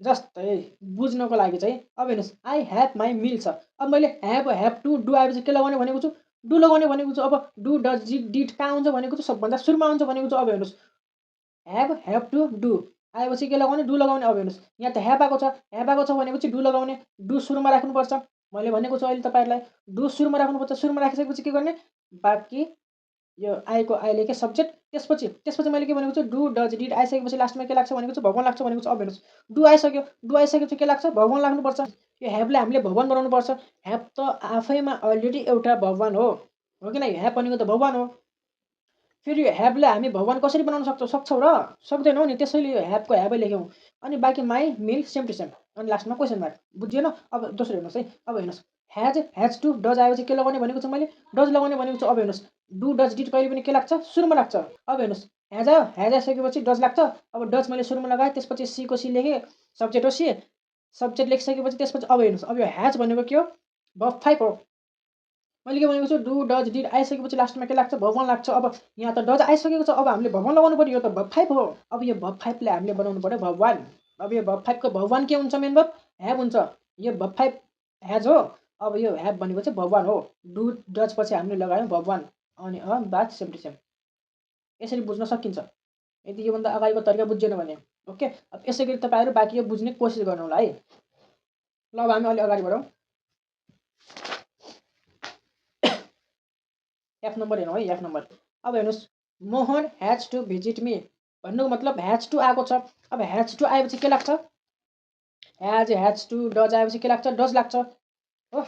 जस्तै बुझ्नको लागि चाहिँ अब हेर्नुहोस्, आई ह्याभ माई मिल छ। अब मैले ह्याभ टु डु आएपछि के लगाउने भनेको छु? डु लगाउने भनेको छु। अब डु डज डिड कहाँ आउँछ भनेको छु? सबभन्दा सुरुमा आउँछ भनेको छु। अब हेर्नुहोस्, ह्याभ टु डु आएपछि के लगाउने? डु लगाउने। अब हेर्नुहोस्, यहाँ त ह्याभ आएको छ, ह्याभ आएको छ भनेपछि डु लगाउने। डु सुरुमा राख्नुपर्छ। मैले भनेको छु अहिले तपाईँहरूलाई, डु सुरुमा राख्नुपर्छ। सुरुमा राखिसकेपछि के गर्ने? बाँकी यो आएको आइले के सब्जेक्ट, त्यसपछि मैले के भनेको छु? डु डज डिड आइसकेपछि लास्टमा के लाग्छ भनेको छु? भर्ब वान लाग्छ भनेको छु। अब हेर्नुहोस्, डु आइसक्यो, डु आइसकेपछि के लाग्छ? भर्ब वान लाग्नुपर्छ। यो ह्याभलाई हामीले भर्ब वान बनाउनुपर्छ। ह्याभ त आफैमा अलरेडी एउटा भर्ब वान हो कि नै? ह्याभ भनेको त भर्ब वान हो। फेरि यो ह्याभलाई हामी भर्ब वान कसरी बनाउन सक्छौँ र? सक्दैनौँ नि, त्यसैले यो ह्याभको ह्याभै लेख्यौँ। अनि बाँकी my meal same to same, अनि लास्टमा क्वेसन मार्क। बुझिएन? अब दोस्रो हेर्नुहोस् है, अब हेर्नुहोस्, ह्याज टु डज आएपछि के लगाउने भनेको छु मैले? डज लगाउने भनेको छु। अब हेर्नुहोस्, डु डज डिड कहिले पनि के लाग्छ? सुरुमा लाग्छ। अब हेर्नुहोस्, ह्याज आयो, ह्याज आइसकेपछि डज लाग्छ। अब डज मैले सुरुमा लगाएँ, त्यसपछि सीको सी लेखेँ, सब्जेक्ट हो सी। सब्जेक्ट लेखिसकेपछि त्यसपछि अब हेर्नुहोस्, अब यो ह्याज भनेको के हो? भर्ब फाइभ हो। मैले के भनेको छु? डु डज डिड आइसकेपछि लास्टमा के लाग्छ? भर्ब वान लाग्छ। अब यहाँ त डज आइसकेको छ, अब हामीले भर्ब वान लगाउनु पऱ्यो। यो त भर्ब फाइभ हो। अब यो भर्ब फाइभलाई हामीले बनाउनु पऱ्यो भर्ब वान। अब यो भर्ब फाइभको भर्ब वान के हुन्छ? मेन भर्ब ह्याभ हुन्छ। यो भर्ब फाइभ ह्याज हो। अब यो ह्याभ भनेको चाहिँ भर्ब वान हो। डु डज पछि हामीले लगायौँ भर्ब वान, अनि बात सेम टु सेम। यसरी बुझ्न सकिन्छ यदि योभन्दा अगाडिको तरिका बुझेन भने। ओके, अब यसै गरी तपाईँहरू बाँकी यो बुझ्ने कोसिस गर्नु होला है। ल अब हामी अलि अगाडि बढौँ। एफ नम्बर हेरौँ है, एफ नम्बर। अब हेर्नुहोस्, Mohan has to visit me भन्नुको मतलब ह्याज टु आएको छ। अब ह्याज टु आएपछि के लाग्छ? ह्याज टु डज आएपछि के लाग्छ? डज लाग्छ हो।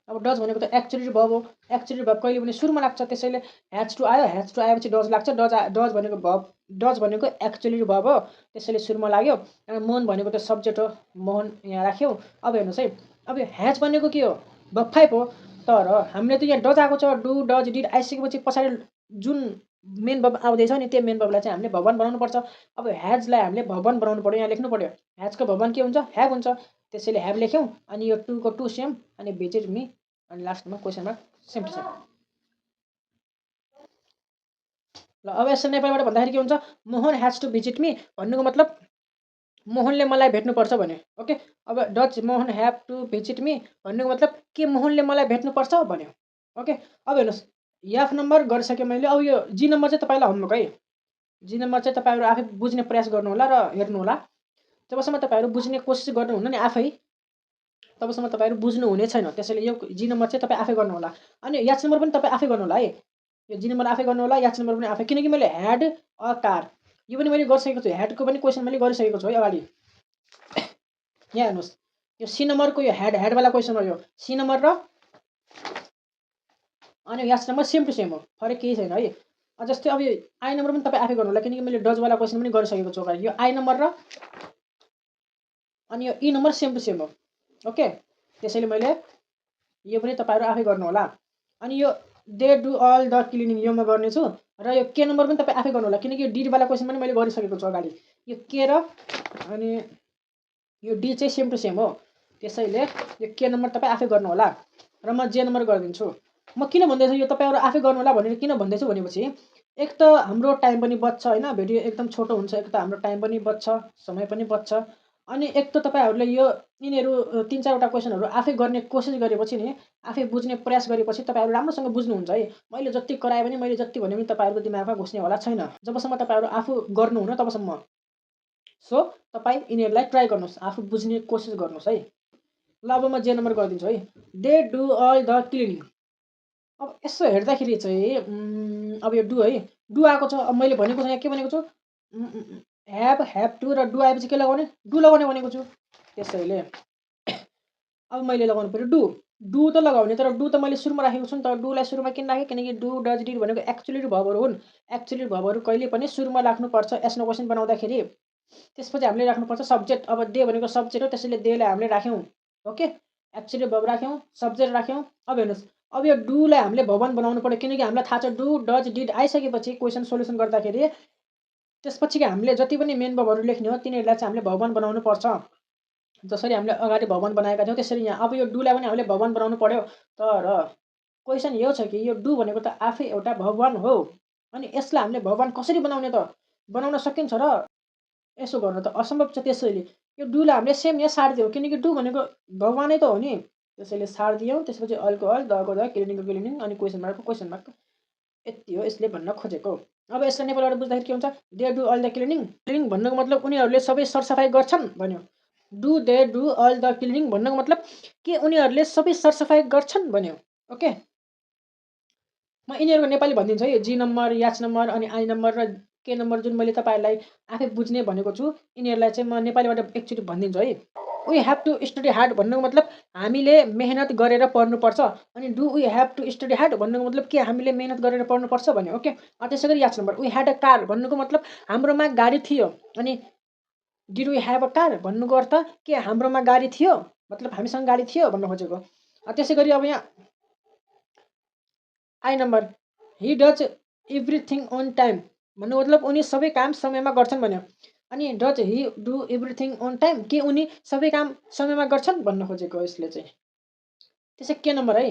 अब डज भनेको त एक्चुअली भर्ब हो। एक्चुअली भर्ब कहिले पनि सुरुमा लाग्छ, त्यसैले ह्याज टु आयो, ह्याज टु आएपछि डज लाग्छ। डज भनेको भर्ब, डज भनेको एक्चुअली भर्ब हो, त्यसैले सुरुमा लाग्यो। मोहन भनेको त सब्जेक्ट हो, मोहन यहाँ राख्यौँ। अब हेर्नुहोस् है, अब यो ह्याज भनेको के हो? भर्ब फाइभ हो। तर हामीले त यहाँ डज आएको छ, डु डज डिड आइसकेपछि पछाडि जुन मेन भर्ब आउँदैछ नि, त्यो मेन भर्बलाई चाहिँ हामीले भर्ब वान बनाउनुपर्छ। अब ह्याजलाई हामीले भर्ब वान बनाउनु पऱ्यो, यहाँ लेख्नु पऱ्यो। ह्याजको भर्ब वान के हुन्छ? ह्याभ हुन्छ। त्यसैले ह्याभ लेख्यौँ अनि यो टुको टु सेम अनि भिजिट मी अनि लास्टमा question mark same to same. ल अब यसो नेपालीबाट भन्दाखेरि के हुन्छ, Mohan has to visit me भन्नुको मतलब मोहनले मलाई भेट्नुपर्छ भन्यो। ओके, अब does Mohan have to visit me भन्नुको मतलब के मोहनले मलाई भेट्नुपर्छ भन्यो। ओके, अब हेर्नुहोस् एफ नम्बर गरिसकेँ मैले। अब यो जी नम्बर चाहिँ तपाईँलाई होमवर्क है। जी नम्बर चाहिँ तपाईँहरू आफै बुझ्ने प्रयास गर्नु होला र हेर्नु होला। जबसम्म तपाईँहरू बुझ्ने कोसिस गर्नुहुन्न नि आफै, तबसम्म तपाईँहरू बुझ्नु हुने छैन। त्यसैले यो जी नम्बर चाहिँ तपाईँ आफै गर्नु होला अनि एच नम्बर पनि तपाईँ आफै गर्नु होला है। यो जी नम्बर आफै गर्नु होला, एच नम्बर पनि आफै, किनकि मैले ह्याड अ कार यो पनि मैले गरिसकेको छु। ह्याडको पनि क्वेसन मैले गरिसकेको छु है अगाडि। यहाँ हेर्नुहोस् यो सी नम्बरको यो ह्याडवाला क्वेसन हो यो सी नम्बर र अनि H number same to same हो, फरक केही छैन है। जस्तै अब यो आई नम्बर पनि तपाईँ आफै गर्नु होला किनकि मैले डजवाला क्वेसन पनि गरिसकेको छु अगाडि। यो आई नम्बर र अनि यो ई नम्बर सेम टु सेम हो। ओके, त्यसैले मैले यो पनि तपाईँहरू आफै गर्नु होला। अनि यो they do all the cleaning यो म गर्नेछु र यो के नम्बर पनि तपाईँ आफै गर्नु होला किनकि यो डिडवाला क्वेसन पनि मैले गरिसकेको छु अगाडि। यो के र अनि यो डी चाहिँ सेम टु सेम हो, त्यसैले यो के नम्बर तपाईँ आफै गर्नु होला र म जे नम्बर गरिदिन्छु। म किन भन्दैछु यो तपाईँहरू आफै गर्नु होला भनेर किन भन्दैछु भनेपछि एक त हाम्रो टाइम पनि बच्छ होइन, भिडियो एकदम छोटो हुन्छ, एक त हाम्रो टाइम पनि बच्छ, समय पनि बच्छ अनि एक त तपाईँहरूले यो यिनीहरू 3-4वटा क्वेसनहरू आफै गर्ने कोसिस गरेपछि नि आफै बुझ्ने प्रयास गरेपछि तपाईँहरू राम्रोसँग बुझ्नुहुन्छ है। मैले जति कराएँ पनि मैले जति भने पनि तपाईँहरूको दिमागमा घुस्ने होला छैन जबसम्म तपाईँहरू आफू गर्नुहुन्न तबसम्म। सो तपाईँ यिनीहरूलाई ट्राई गर्नुहोस्, आफू बुझ्ने कोसिस गर्नुहोस् है। ल अब म जे नम्बर गरिदिन्छु है। They do all the cleaning. अब यसो हेर्दाखेरि चाहिँ अब यो डु है, डु आएको छ। अब मैले भनेको छु यहाँ के भनेको छु, ह्याभ टु र डु आएपछि के लगाउने, डु लगाउने भनेको छु। त्यसैले अब मैले लगाउनु पऱ्यो डु त लगाउने, तर डु त मैले सुरुमा राखेको छु नि त। डुलाई सुरुमा किन राखेँ किनकि डु डज डिड भनेको एक्चुअली भर्बहरू हुन्। एक्चुअली भर्बहरू कहिले पनि सुरुमा राख्नुपर्छ एसनो क्वेसन बनाउँदाखेरि। त्यसपछि हामीले राख्नुपर्छ सब्जेक्ट। अब दे भनेको सब्जेक्ट हो त्यसैले देलाई हामीले राख्यौँ। ओके, एक्चुअली भर्ब राख्यौँ, सब्जेक्ट राख्यौँ। अब हेर्नुहोस् अब यो डुलाई हामीले भवन बनाउनु पऱ्यो किनकि हामीलाई थाहा छ डु डज डिड आइसकेपछि क्वेसन सोल्युसन गर्दाखेरि त्यसपछि हामीले जति पनि मेन भर्बहरू लेख्ने हो तिनीहरूलाई चाहिँ हामीले भवन बनाउनु पर्छ। जसरी हामीले अगाडि भवन बनाएका थियौँ त्यसरी यहाँ अब यो डुलाई पनि हामीले भवन बनाउनु पर्यो। तर क्वेसन यो छ कि यो डु भनेको त आफै एउटा भवन हो अनि यसलाई हामीले भवन कसरी बनाउने त, बनाउन सकिन्छ र यसो गर्नु त असम्भव छ। त्यसैले यो डुलाई हामीले सेम यहाँ सारिदियौँ किनकि डु भनेको भगवानै त हो नि, त्यसैले सारिदियौँ। त्यसपछि अलको अल दको द क्लिनिङको क्लिनिङ अनि क्वेसन मार्क यति हो यसले भन्न खोजेको। अब यसलाई नेपालबाट बुझ्दाखेरि के हुन्छ, they do all the cleaning. Cleaning भन्नुको मतलब उनीहरूले सबै सरसफाइ गर्छन् भन्यो। Do they do all the cleaning भन्नुको मतलब के उनीहरूले सबै सरसफाइ गर्छन् भन्यो। ओके, म यिनीहरूको नेपाली भनिदिन्छु है। जी नम्बर, एच नम्बर अनि आई नम्बर र के नम्बर जुन मैले तपाईँहरूलाई आफै बुझ्ने भनेको छु यिनीहरूलाई चाहिँ म नेपालीबाट एकचोटि भनिदिन्छु है। We have to study hard भन्नुको मतलब हामीले मेहनत गरेर पढ्नुपर्छ अनि do we have to study hard भन्नुको मतलब के हामीले मेहनत गरेर पढ्नुपर्छ भन्यो। ओके, त्यसै गरी H number we had a car भन्नुको मतलब हाम्रोमा गाडी थियो अनि did we have a car भन्नुको अर्थ के हाम्रोमा गाडी थियो मतलब हामीसँग गाडी थियो भन्न खोजेको। त्यसै गरी अब यहाँ I number he does everything on time भन्नुको मतलब उनी सबै काम समयमा गर्छन् भन्यो। अनि does he do everything on time के उनी सबै काम समयमा गर्छन् भन्न खोजेको यसले चाहिँ। त्यसै के नम्बर है,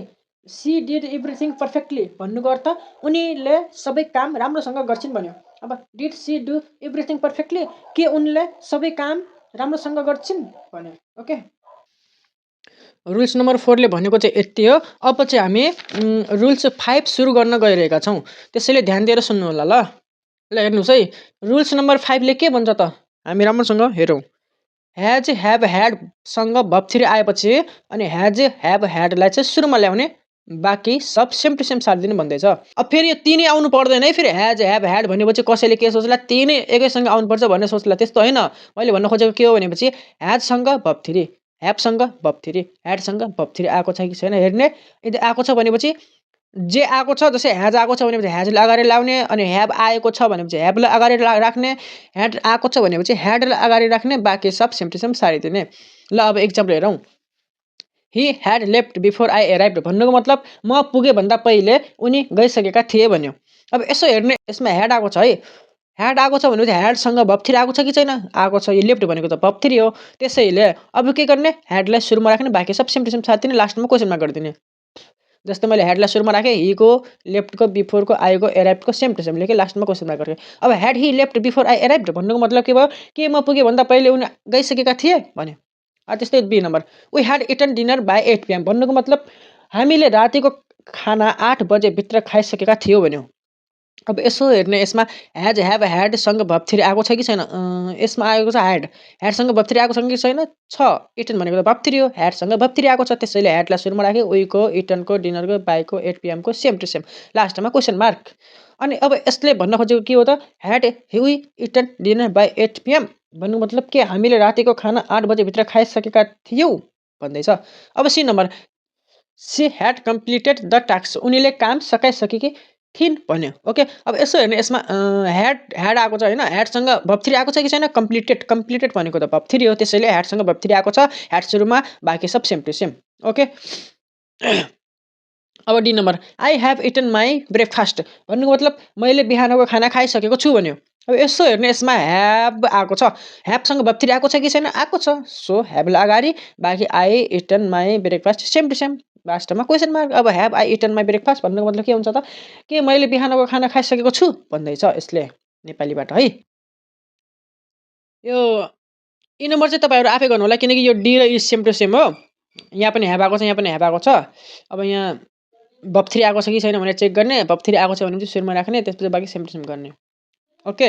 सी डिड एभ्रिथिङ पर्फेक्टली भन्नुको अर्थ उनीले सबै काम राम्रोसँग गर्छिन् भन्यो। अब did she do everything perfectly के उनले सबै काम राम्रोसँग गर्छिन् भन्यो। ओके, रुल्स नम्बर 4ले भनेको चाहिँ यति हो। अब चाहिँ हामी रुल्स 5 सुरु गर्न गइरहेका छौँ त्यसैले ध्यान दिएर सुन्नु होला। ल हेर्नुहोस् है, रुल्स नम्बर 5ले के भन्छ त हामी राम्रोसँग हेरौँ। ह्याज ह्याभ ह्याडसँग भर्ब 3 आएपछि अनि ह्याज ह्याभ ह्याडलाई चाहिँ सुरुमा ल्याउने, बाँकी सब सेम टु सेम सारिदिनु भन्दैछ। अब फेरि यो तिनै आउनु पर्दैन है। फेरि ह्याज ह्याभ ह्याड भनेपछि कसैले के सोच्ला तिनै एकैसँग आउनुपर्छ भन्ने सोच्ला, त्यस्तो होइन। मैले भन्न खोजेको के हो भनेपछि ह्याजसँग भर्ब 3, ह्याभसँग भर्ब 3, ह्याडसँग भर्ब 3 आएको छ कि छैन हेर्ने। यदि आएको छ भनेपछि जे आएको छ, जस्तै ह्याज आएको छ भनेपछि ह्याजलाई अगाडि लाउने अनि ह्याभ आएको छ भनेपछि ह्याभलाई अगाडि राख्ने, ह्याड आएको छ भनेपछि ह्याडलाई अगाडि राख्ने, बाँकी सब सेम टु सेम सारिदिने। ल अब इक्जाम्पल हेरौँ। He had left before I arrived भन्नुको मतलब म पुगेभन्दा पहिले उनी गइसकेका थिए भन्यो। अब यसो हेर्ने, यसमा ह्याड आएको छ है। ह्याड आएको छ भनेपछि ह्याडसँग भर्ब 3 आएको छ कि छैन? आएको छ। यो लेफ्ट भनेको त भर्ब 3 हो। त्यसैले अब के गर्ने? ह्याडलाई सुरुमा राख्ने, बाँकी सब सेम टु सेम साथ दिने, लास्टमा क्वेसन मार्क गरिदिने। जस्तै मैले ह्याडलाई सुरुमा राखेँ, हिको, लेफ्टको, बिफोरको, आईको, एराइभ्डको सेम टु सेम लेखेँ, लास्टमा क्वेसन मार्क गरेँ। अब had he left before I arrived भन्नुको मतलब के भयो? केमा पुगे भन्दा पहिले उनी गइसकेका थिए भन्यो। त्यस्तै B number, we had eaten dinner by 8 PM भन्नुको मतलब हामीले रातिको खाना 8 बजेभित्र खाइसकेका थियौँ भन्यो। अब यसो हेर्ने, यसमा ह्याज, ह्याभ, ह्याडसँग भर्ब 3 आएको छ कि छैन? यसमा आएको छ ह्याड। ह्याडसँग भर्ब 3 आएको छ कि छैन? छ। इटन भनेको त भर्ब 3 हो। ह्याडसँग भर्ब 3 आएको छ। त्यसैले ह्याडलाई सुरुमा राखेँ, उहीको, इटनको, डिनरको, बाईको, 8 PM को सेम टु सेम। लास्टमा क्वेसन मार्क। अनि अब यसले भन्न खोजेको के हो त? Had we eaten dinner by 8 PM भन्नुको मतलब के? हामीले रातिको खाना 8 बजेभित्र खाइसकेका थियौँ भन्दैछ। अब C number, she had completed the task. उनीले काम सकाइसकेकी थिइन् भन्यो। ओके, अब यसो हेर्ने, यसमा ह्याड आएको छ होइन? ह्याडसँग भर्ब 3 आएको छ कि छैन? कम्प्लिटेड भनेको त भर्ब 3 हो। त्यसैले ह्याडसँग भर्ब 3 आएको छ। ह्याड सुरुमा, बाँकी सब सेम टु सेम। ओके। अब D number, I have eaten my breakfast भन्नुको मतलब मैले बिहानको खाना खाइसकेको छु भन्यो। अब यसो हेर्ने, यसमा ह्याभ आएको छ। ह्याभसँग भर्ब 3 आएको छ कि छैन? आएको छ। सो ह्याभलाई अगाडि, बाँकी I eaten my breakfast same to same, लास्टमा क्वेसन मार्क। अब have I eaten my breakfast भन्नुको मतलब के हुन्छ त? के मैले बिहानको खाना खाइसकेको छु भन्दैछ यसले नेपालीबाट है। यो यी नम्बर चाहिँ तपाईँहरू आफै गर्नु होला, किनकि यो डी र ई सेम टु सेम हो। यहाँ पनि ह्याभ आएको छ, यहाँ पनि ह्याभ आएको छ। अब यहाँ भर्ब 3 आएको छ कि छैन भनेर चेक गर्ने। भर्ब 3 आएको छ भने चाहिँ सुरुमा राख्ने, त्यसपछि बाँकी सेम टु सेम गर्ने। ओके,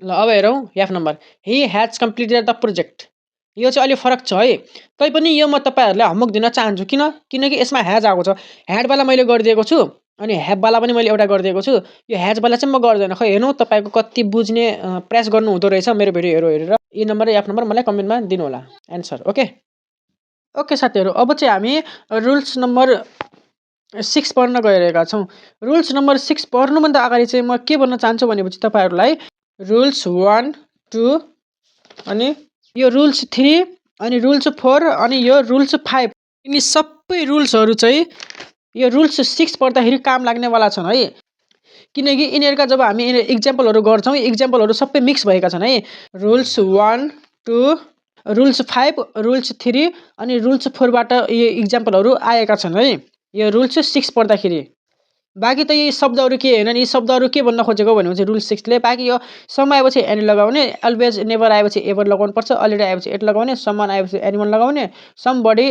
ल अब हेरौँ F number, he has completed the project. यो चाहिँ अलिक फरक छ है। तैपनि यो म तपाईँहरूलाई होमवर्क दिन चाहन्छु। किनकि यसमा ह्याज आएको छ। ह्याडवाला मैले गरिदिएको छु, अनि ह्याभवाला पनि मैले एउटा गरिदिएको छु। यो ह्याजवाला चाहिँ म गर्दैन। खै हेर्नु तपाईँको कति बुझ्ने प्रयास गर्नु हुँदो रहेछ मेरो भिडियोहरू हेरेर। ई नम्बर र एफ नम्बर मलाई कमेन्टमा दिनु होला एन्सर। ओके साथीहरू, अब चाहिँ हामी रुल्स नम्बर 6 पढ्न गइरहेका छौँ। रुल्स नम्बर 6 पढ्नुभन्दा अगाडि चाहिँ म के भन्न चाहन्छु भनेपछि तपाईँहरूलाई रुल्स 1, 2 अनि यो रुल्स 3 अनि रुल्स 4 अनि यो रुल्स 5, यिनी सबै रुल्सहरू चाहिँ यो रुल्स 6 पढ्दाखेरि काम लाग्नेवाला छन् है। किनकि यिनीहरूका जब हामी इक्जाम्पलहरू गर्छौँ, इक्जाम्पलहरू सबै मिक्स भएका छन् है। रुल्स 1, 2, रुल्स 5, रुल्स 3 अनि रुल्स 4बाट यो इक्जाम्पलहरू आएका छन् है यो रुल्स 6 पढ्दाखेरि। बाँकी त यी शब्दहरू के होइन, यी शब्दहरू के भन्न खोजेको भनेपछि रुल 6ले बाँकी यो सम आएपछि एनी लगाउने, अलवेज नेभर आएपछि एभर लगाउनु पर्छ, अलरेडी आएपछि एट लगाउने, समन आएपछि एनिमल लगाउने, सम बडी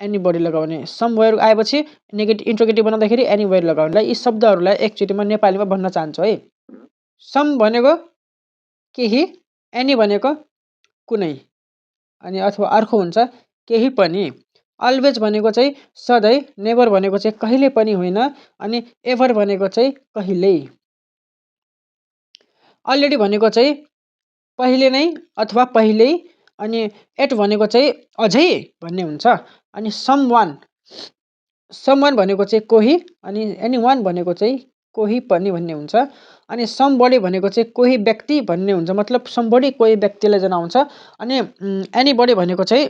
एनी बडी लगाउने, सम वेयर आएपछि नेगेटिभ इन्ट्रोगेटिभ बनाउँदाखेरि एनी वेयर लगाउने। यी शब्दहरूलाई एकचोटिमा नेपालीमा भन्न चाहन्छु है। सम भनेको केही, एनी भनेको कुनै, अनि अथवा अर्को हुन्छ केही पनि। अलवेज भनेको चाहिँ सधैँ, नेभर भनेको चाहिँ कहिले पनि होइन, अनि एभर भनेको चाहिँ कहिल्यै, अलरेडी भनेको चाहिँ पहिले नै अथवा पहिल्यै, अनि एट भनेको चाहिँ अझै भन्ने हुन्छ, अनि सम वान भनेको चाहिँ कोही, अनि एनी वान भनेको चाहिँ कोही पनि भन्ने हुन्छ, अनि सम बडी भनेको चाहिँ कोही व्यक्ति भन्ने हुन्छ, मतलब सम बडी कोही व्यक्तिलाई जनाउँछ, अनि एनी बडी भनेको चाहिँ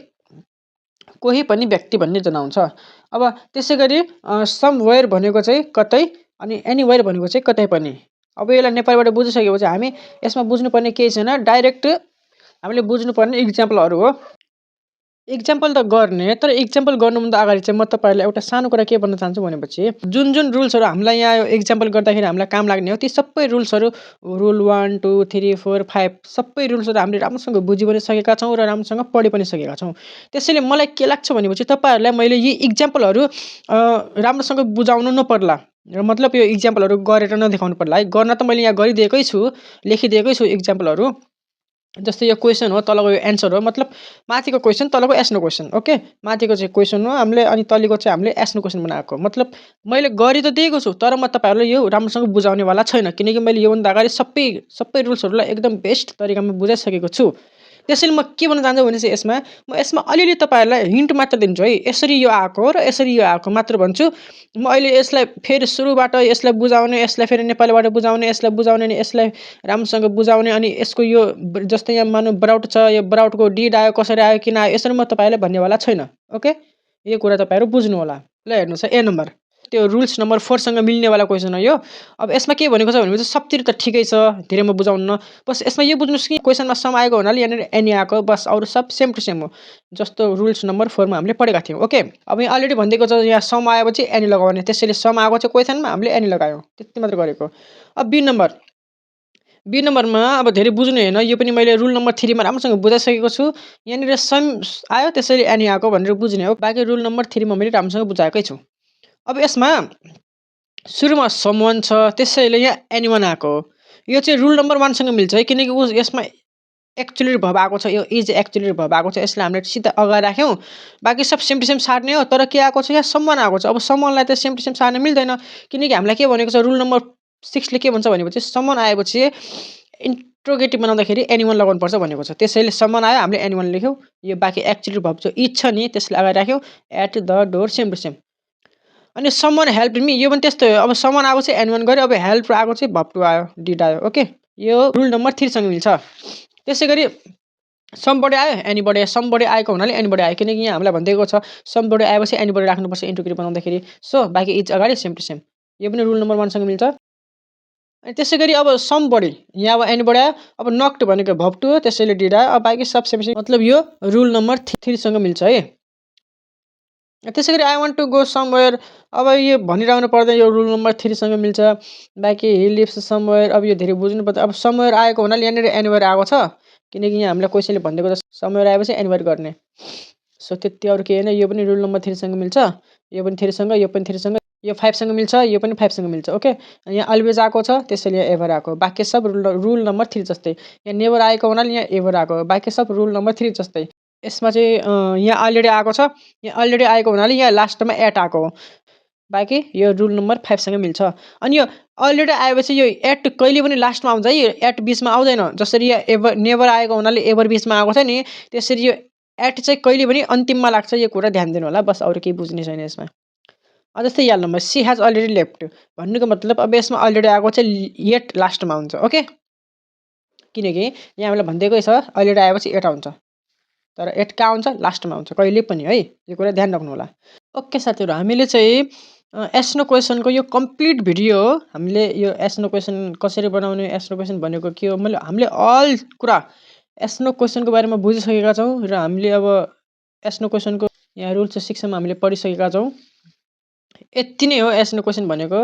कोही पनि व्यक्ति भन्ने जनाउँछ। अब त्यसै गरी सम वेयर भनेको चाहिँ कतै, अनि एनी वेयर भनेको चाहिँ कतै पनि। अब यसलाई नेपालीबाट बुझिसकेपछि हामी यसमा बुझ्नुपर्ने केही छैन, डाइरेक्ट हामीले बुझ्नुपर्ने इक्जाम्पलहरू हो। इक्जाम्पल त गर्ने, तर इक्जाम्पल गर्नुभन्दा अगाडि चाहिँ म तपाईँहरूलाई एउटा सानो कुरा के भन्न चाहन्छु भनेपछि जुन रुल्सहरू हामीलाई यहाँ इक्जाम्पल गर्दाखेरि हामीलाई काम लाग्ने हो, ती सबै रुल्सहरू रुल 1, 2, 3, 4, 5 सबै रुल्सहरू हामीले राम्रोसँग बुझि पनि सकेका छौँ र राम्रोसँग पढि पनि सकेका छौँ। त्यसैले मलाई के लाग्छ भनेपछि तपाईँहरूलाई मैले यी इक्जाम्पलहरू राम्रोसँग बुझाउनु नपर्ला, र मतलब यो इक्जाम्पलहरू गरेर नदेखाउनु पर्ला है। गर्न त मैले यहाँ गरिदिएकै छु, लेखिदिएकै छु इक्जाम्पलहरू। जस्तै यो क्वेसन हो, तलको यो एन्सर हो, मतलब माथिको क्वेसन तलको एस्नो क्वेसन। ओके, माथिको चाहिँ क्वेसन हो हामीले, अनि तलीको चाहिँ हामीले एस्नो क्वेसन बनाएको। मतलब मैले गरि त दिएको छु, तर म तपाईँहरूलाई यो राम्रोसँग बुझाउनेवाला छैन, किनकि मैले योभन्दा अगाडि सबै रुल्सहरूलाई एकदम बेस्ट तरिकामा बुझाइसकेको छु। त्यसैले म के भन्न चाहन्छु भने चाहिँ यसमा अलिअलि तपाईँहरूलाई हिन्ट मात्र दिन्छु है, यसरी यो आएको हो र यसरी यो आएको मात्र भन्छु। म अहिले यसलाई फेरि सुरुबाट यसलाई बुझाउने, यसलाई फेरि नेपालीबाट बुझाउने, यसलाई बुझाउने, अनि यसलाई राम्रोसँग बुझाउने, अनि यसको यो जस्तै यहाँ मानौँ ब्राउट छ, यो ब्राउटको डिड आयो, कसरी आयो, किन आयो, यसरी म तपाईँहरूलाई भन्नेवाला छैन। ओके, यो कुरा तपाईँहरू बुझ्नु होला। ल हेर्नुहोस् है, ए नम्बर, त्यो रुल्स नम्बर 4 सँग मिल्नेवाला क्वेसन हो यो। अब यसमा के भनेको छ भनेपछि सबतिर त ठिकै छ, धेरै म बुझाउन्न। बस यसमा यो बुझ्नुहोस् कि क्वेसनमा सम आएको हुनाले यहाँनिर एनी आएको, बस अरू सब सेम टु सेम हो। जस्तो रुल्स नम्बर 4 मा हामीले पढेका थियौँ। ओके, अब यहाँ अलरेडी भनिदिएको छ यहाँ सम आएपछि एनी लगाउने, त्यसैले सम आएको छ क्वेसनमा हामीले एनी लगायौँ, त्यति मात्र गरेको। अब बी नम्बरमा अब धेरै बुझ्नु होइन, यो पनि मैले रुल नम्बर 3 मा राम्रोसँग बुझाइसकेको छु। यहाँनिर सम आयो त्यसैले एनी आएको भनेर बुझ्ने हो। बाँकी रुल नम्बर 3 मा मैले राम्रोसँग बुझाएकै छु। अब यसमा सुरुमा सम 1 छ, त्यसैले यहाँ एनी 1 आएको हो। यो चाहिँ रुल नम्बर 1 सँग मिल्छ है, किनकि यसमा एक्चुअली भर्ब आएको छ, यो इज एक्चुअली भर्ब आएको छ, यसलाई हामीले सिधा अगाडि राख्यौँ। बाँकी सब सेम टु सेम सार्ने हो, तर के आएको छ यहाँ सम 1 आएको छ। अब सम 1 लाई त सेम टु सेम सार्न मिल्दैन, किनकि हामीलाई के भनेको छ रुल नम्बर 6 ले के भन्छ भनेपछि सम 1 आएपछि इन्ट्रोगेटिभ बनाउँदाखेरि एनी 1 लगाउनुपर्छ भनेको छ। त्यसैले सम 1 आयो, हामीले एनी 1 लेख्यौँ। यो बाँकी एक्चुअली भर्ब जो इज छ नि त्यसलाई अगाडि राख्यौँ। At the door same to same. अनि सम 1 हेल्प मी, यो पनि त्यस्तै हो। अब सम 1 आएको चाहिँ एनी 1 गऱ्यो, अब हेल्प आएको चाहिँ भर्ब 2 आयो, डिड आयो। ओके, यो रुल नम्बर 3 सँग मिल्छ। त्यसै गरी सम बढी आयो एनी बढी आयो, सम बढी आएको हुनाले एनी बढी आयो, किनकि यहाँ हामीलाई भनिदिएको छ सम बढी आएपछि एनी बढी राख्नुपर्छ इन्ट्रोगेटिभ बनाउँदाखेरि। सो बाँकी इज अगाडि सेम टु सेम, यो पनि रुल नम्बर 1 सँग मिल्छ। अनि त्यसै गरी अब सम बढी, यहाँ अब एनी बढी आयो, अब नक्ड भनेको भर्ब 2 हो, त्यसैले डिड आयो। अब बाँकी सब सेम सेम, मतलब यो रुल नम्बर 3 सँग मिल्छ है। त्यसै गरी I want to go somewhere, अब यो भनिरहनु पर्दैन, यो रुल नम्बर 3 सँग मिल्छ। बाँकी हि लिभ्स समवेयर, अब यो धेरै बुझ्नु पर्छ। अब समवेयर आएको हुनाले यहाँनिर एनीवेयर आएको छ, किनकि यहाँ हामीलाई क्वेसनले भनिदिएको छ समवेयर आएपछि एनीवेयर गर्ने। सो त्यति अरू केही होइन, यो पनि रुल नम्बर 3 सँग मिल्छ, यो पनि 3 सँग, यो पनि 3 सँग, यो 5 सँग मिल्छ, यो पनि 5 सँग मिल्छ। ओके, यहाँ अलवेज आएको छ, त्यसैले यहाँ एभर आएको। बाँकी सब रुल नम्बर 3 जस्तै। यहाँ नेभर आएको हुनाले यहाँ एभर आएको, बाँकी सब रुल नम्बर 3 जस्तै। यसमा चाहिँ यहाँ अलरेडी आएको छ, यहाँ अलरेडी आएको हुनाले यहाँ लास्टमा एट आएको हो। बाँकी यो रुल नम्बर 5 सँग मिल्छ। अनि यो अलरेडी आएपछि यो एट कहिले पनि लास्टमा आउँछ है, यो एट बिचमा आउँदैन। जसरी यहाँ एभर नेभर आएको हुनाले एभर बिचमा आएको छ नि, त्यसरी यो एट चाहिँ कहिले पनि अन्तिममा लाग्छ, यो कुरा ध्यान दिनु होला। बस अरू केही बुझ्ने छैन यसमा। जस्तै यहाँ number she has already left भन्नुको मतलब अब यसमा अलरेडी आएको चाहिँ एट लास्टमा हुन्छ। ओके, किनकि यहाँ हामीलाई भनिदिएकै छ अलरेडी आएपछि एट आउँछ, तर एट कहाँ आउँछ, लास्टमा आउँछ कहिले पनि है, यो कुरा ध्यान राख्नु होला। ओके साथीहरू, हामीले चाहिँ एस्नो क्वेसनको यो कम्प्लिट भिडियो हो। हामीले यो एस्नो क्वेसन कसरी बनाउने, एस्नो क्वेसन भनेको के हो, हामीले अल कुरा एस्नो क्वेसनको बारेमा बुझिसकेका छौँ र हामीले अब एस्नो क्वेसनको यहाँ रुल्स 6 मा हामीले पढिसकेका छौँ। यति नै हो एस्नो क्वेसन भनेको।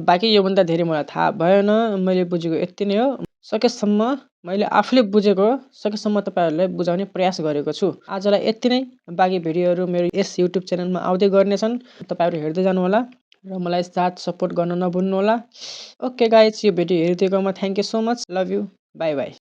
बाँकी योभन्दा धेरै मलाई थाहा भएन, मैले बुझेको यति नै हो। सकेसम्म मैले आफूले बुझेको सकेसम्म तपाईँहरूलाई बुझाउने प्रयास गरेको छु। आजलाई यति नै। बाँकी भिडियोहरू मेरो यस युट्युब च्यानलमा आउँदै गर्नेछन्, तपाईँहरू हेर्दै जानुहोला र मलाई साथ सपोर्ट गर्न नभुल्नुहोला। ओके गाइज, यो भिडियो हेरिदिएकोमा thank you so much, love you, bye by.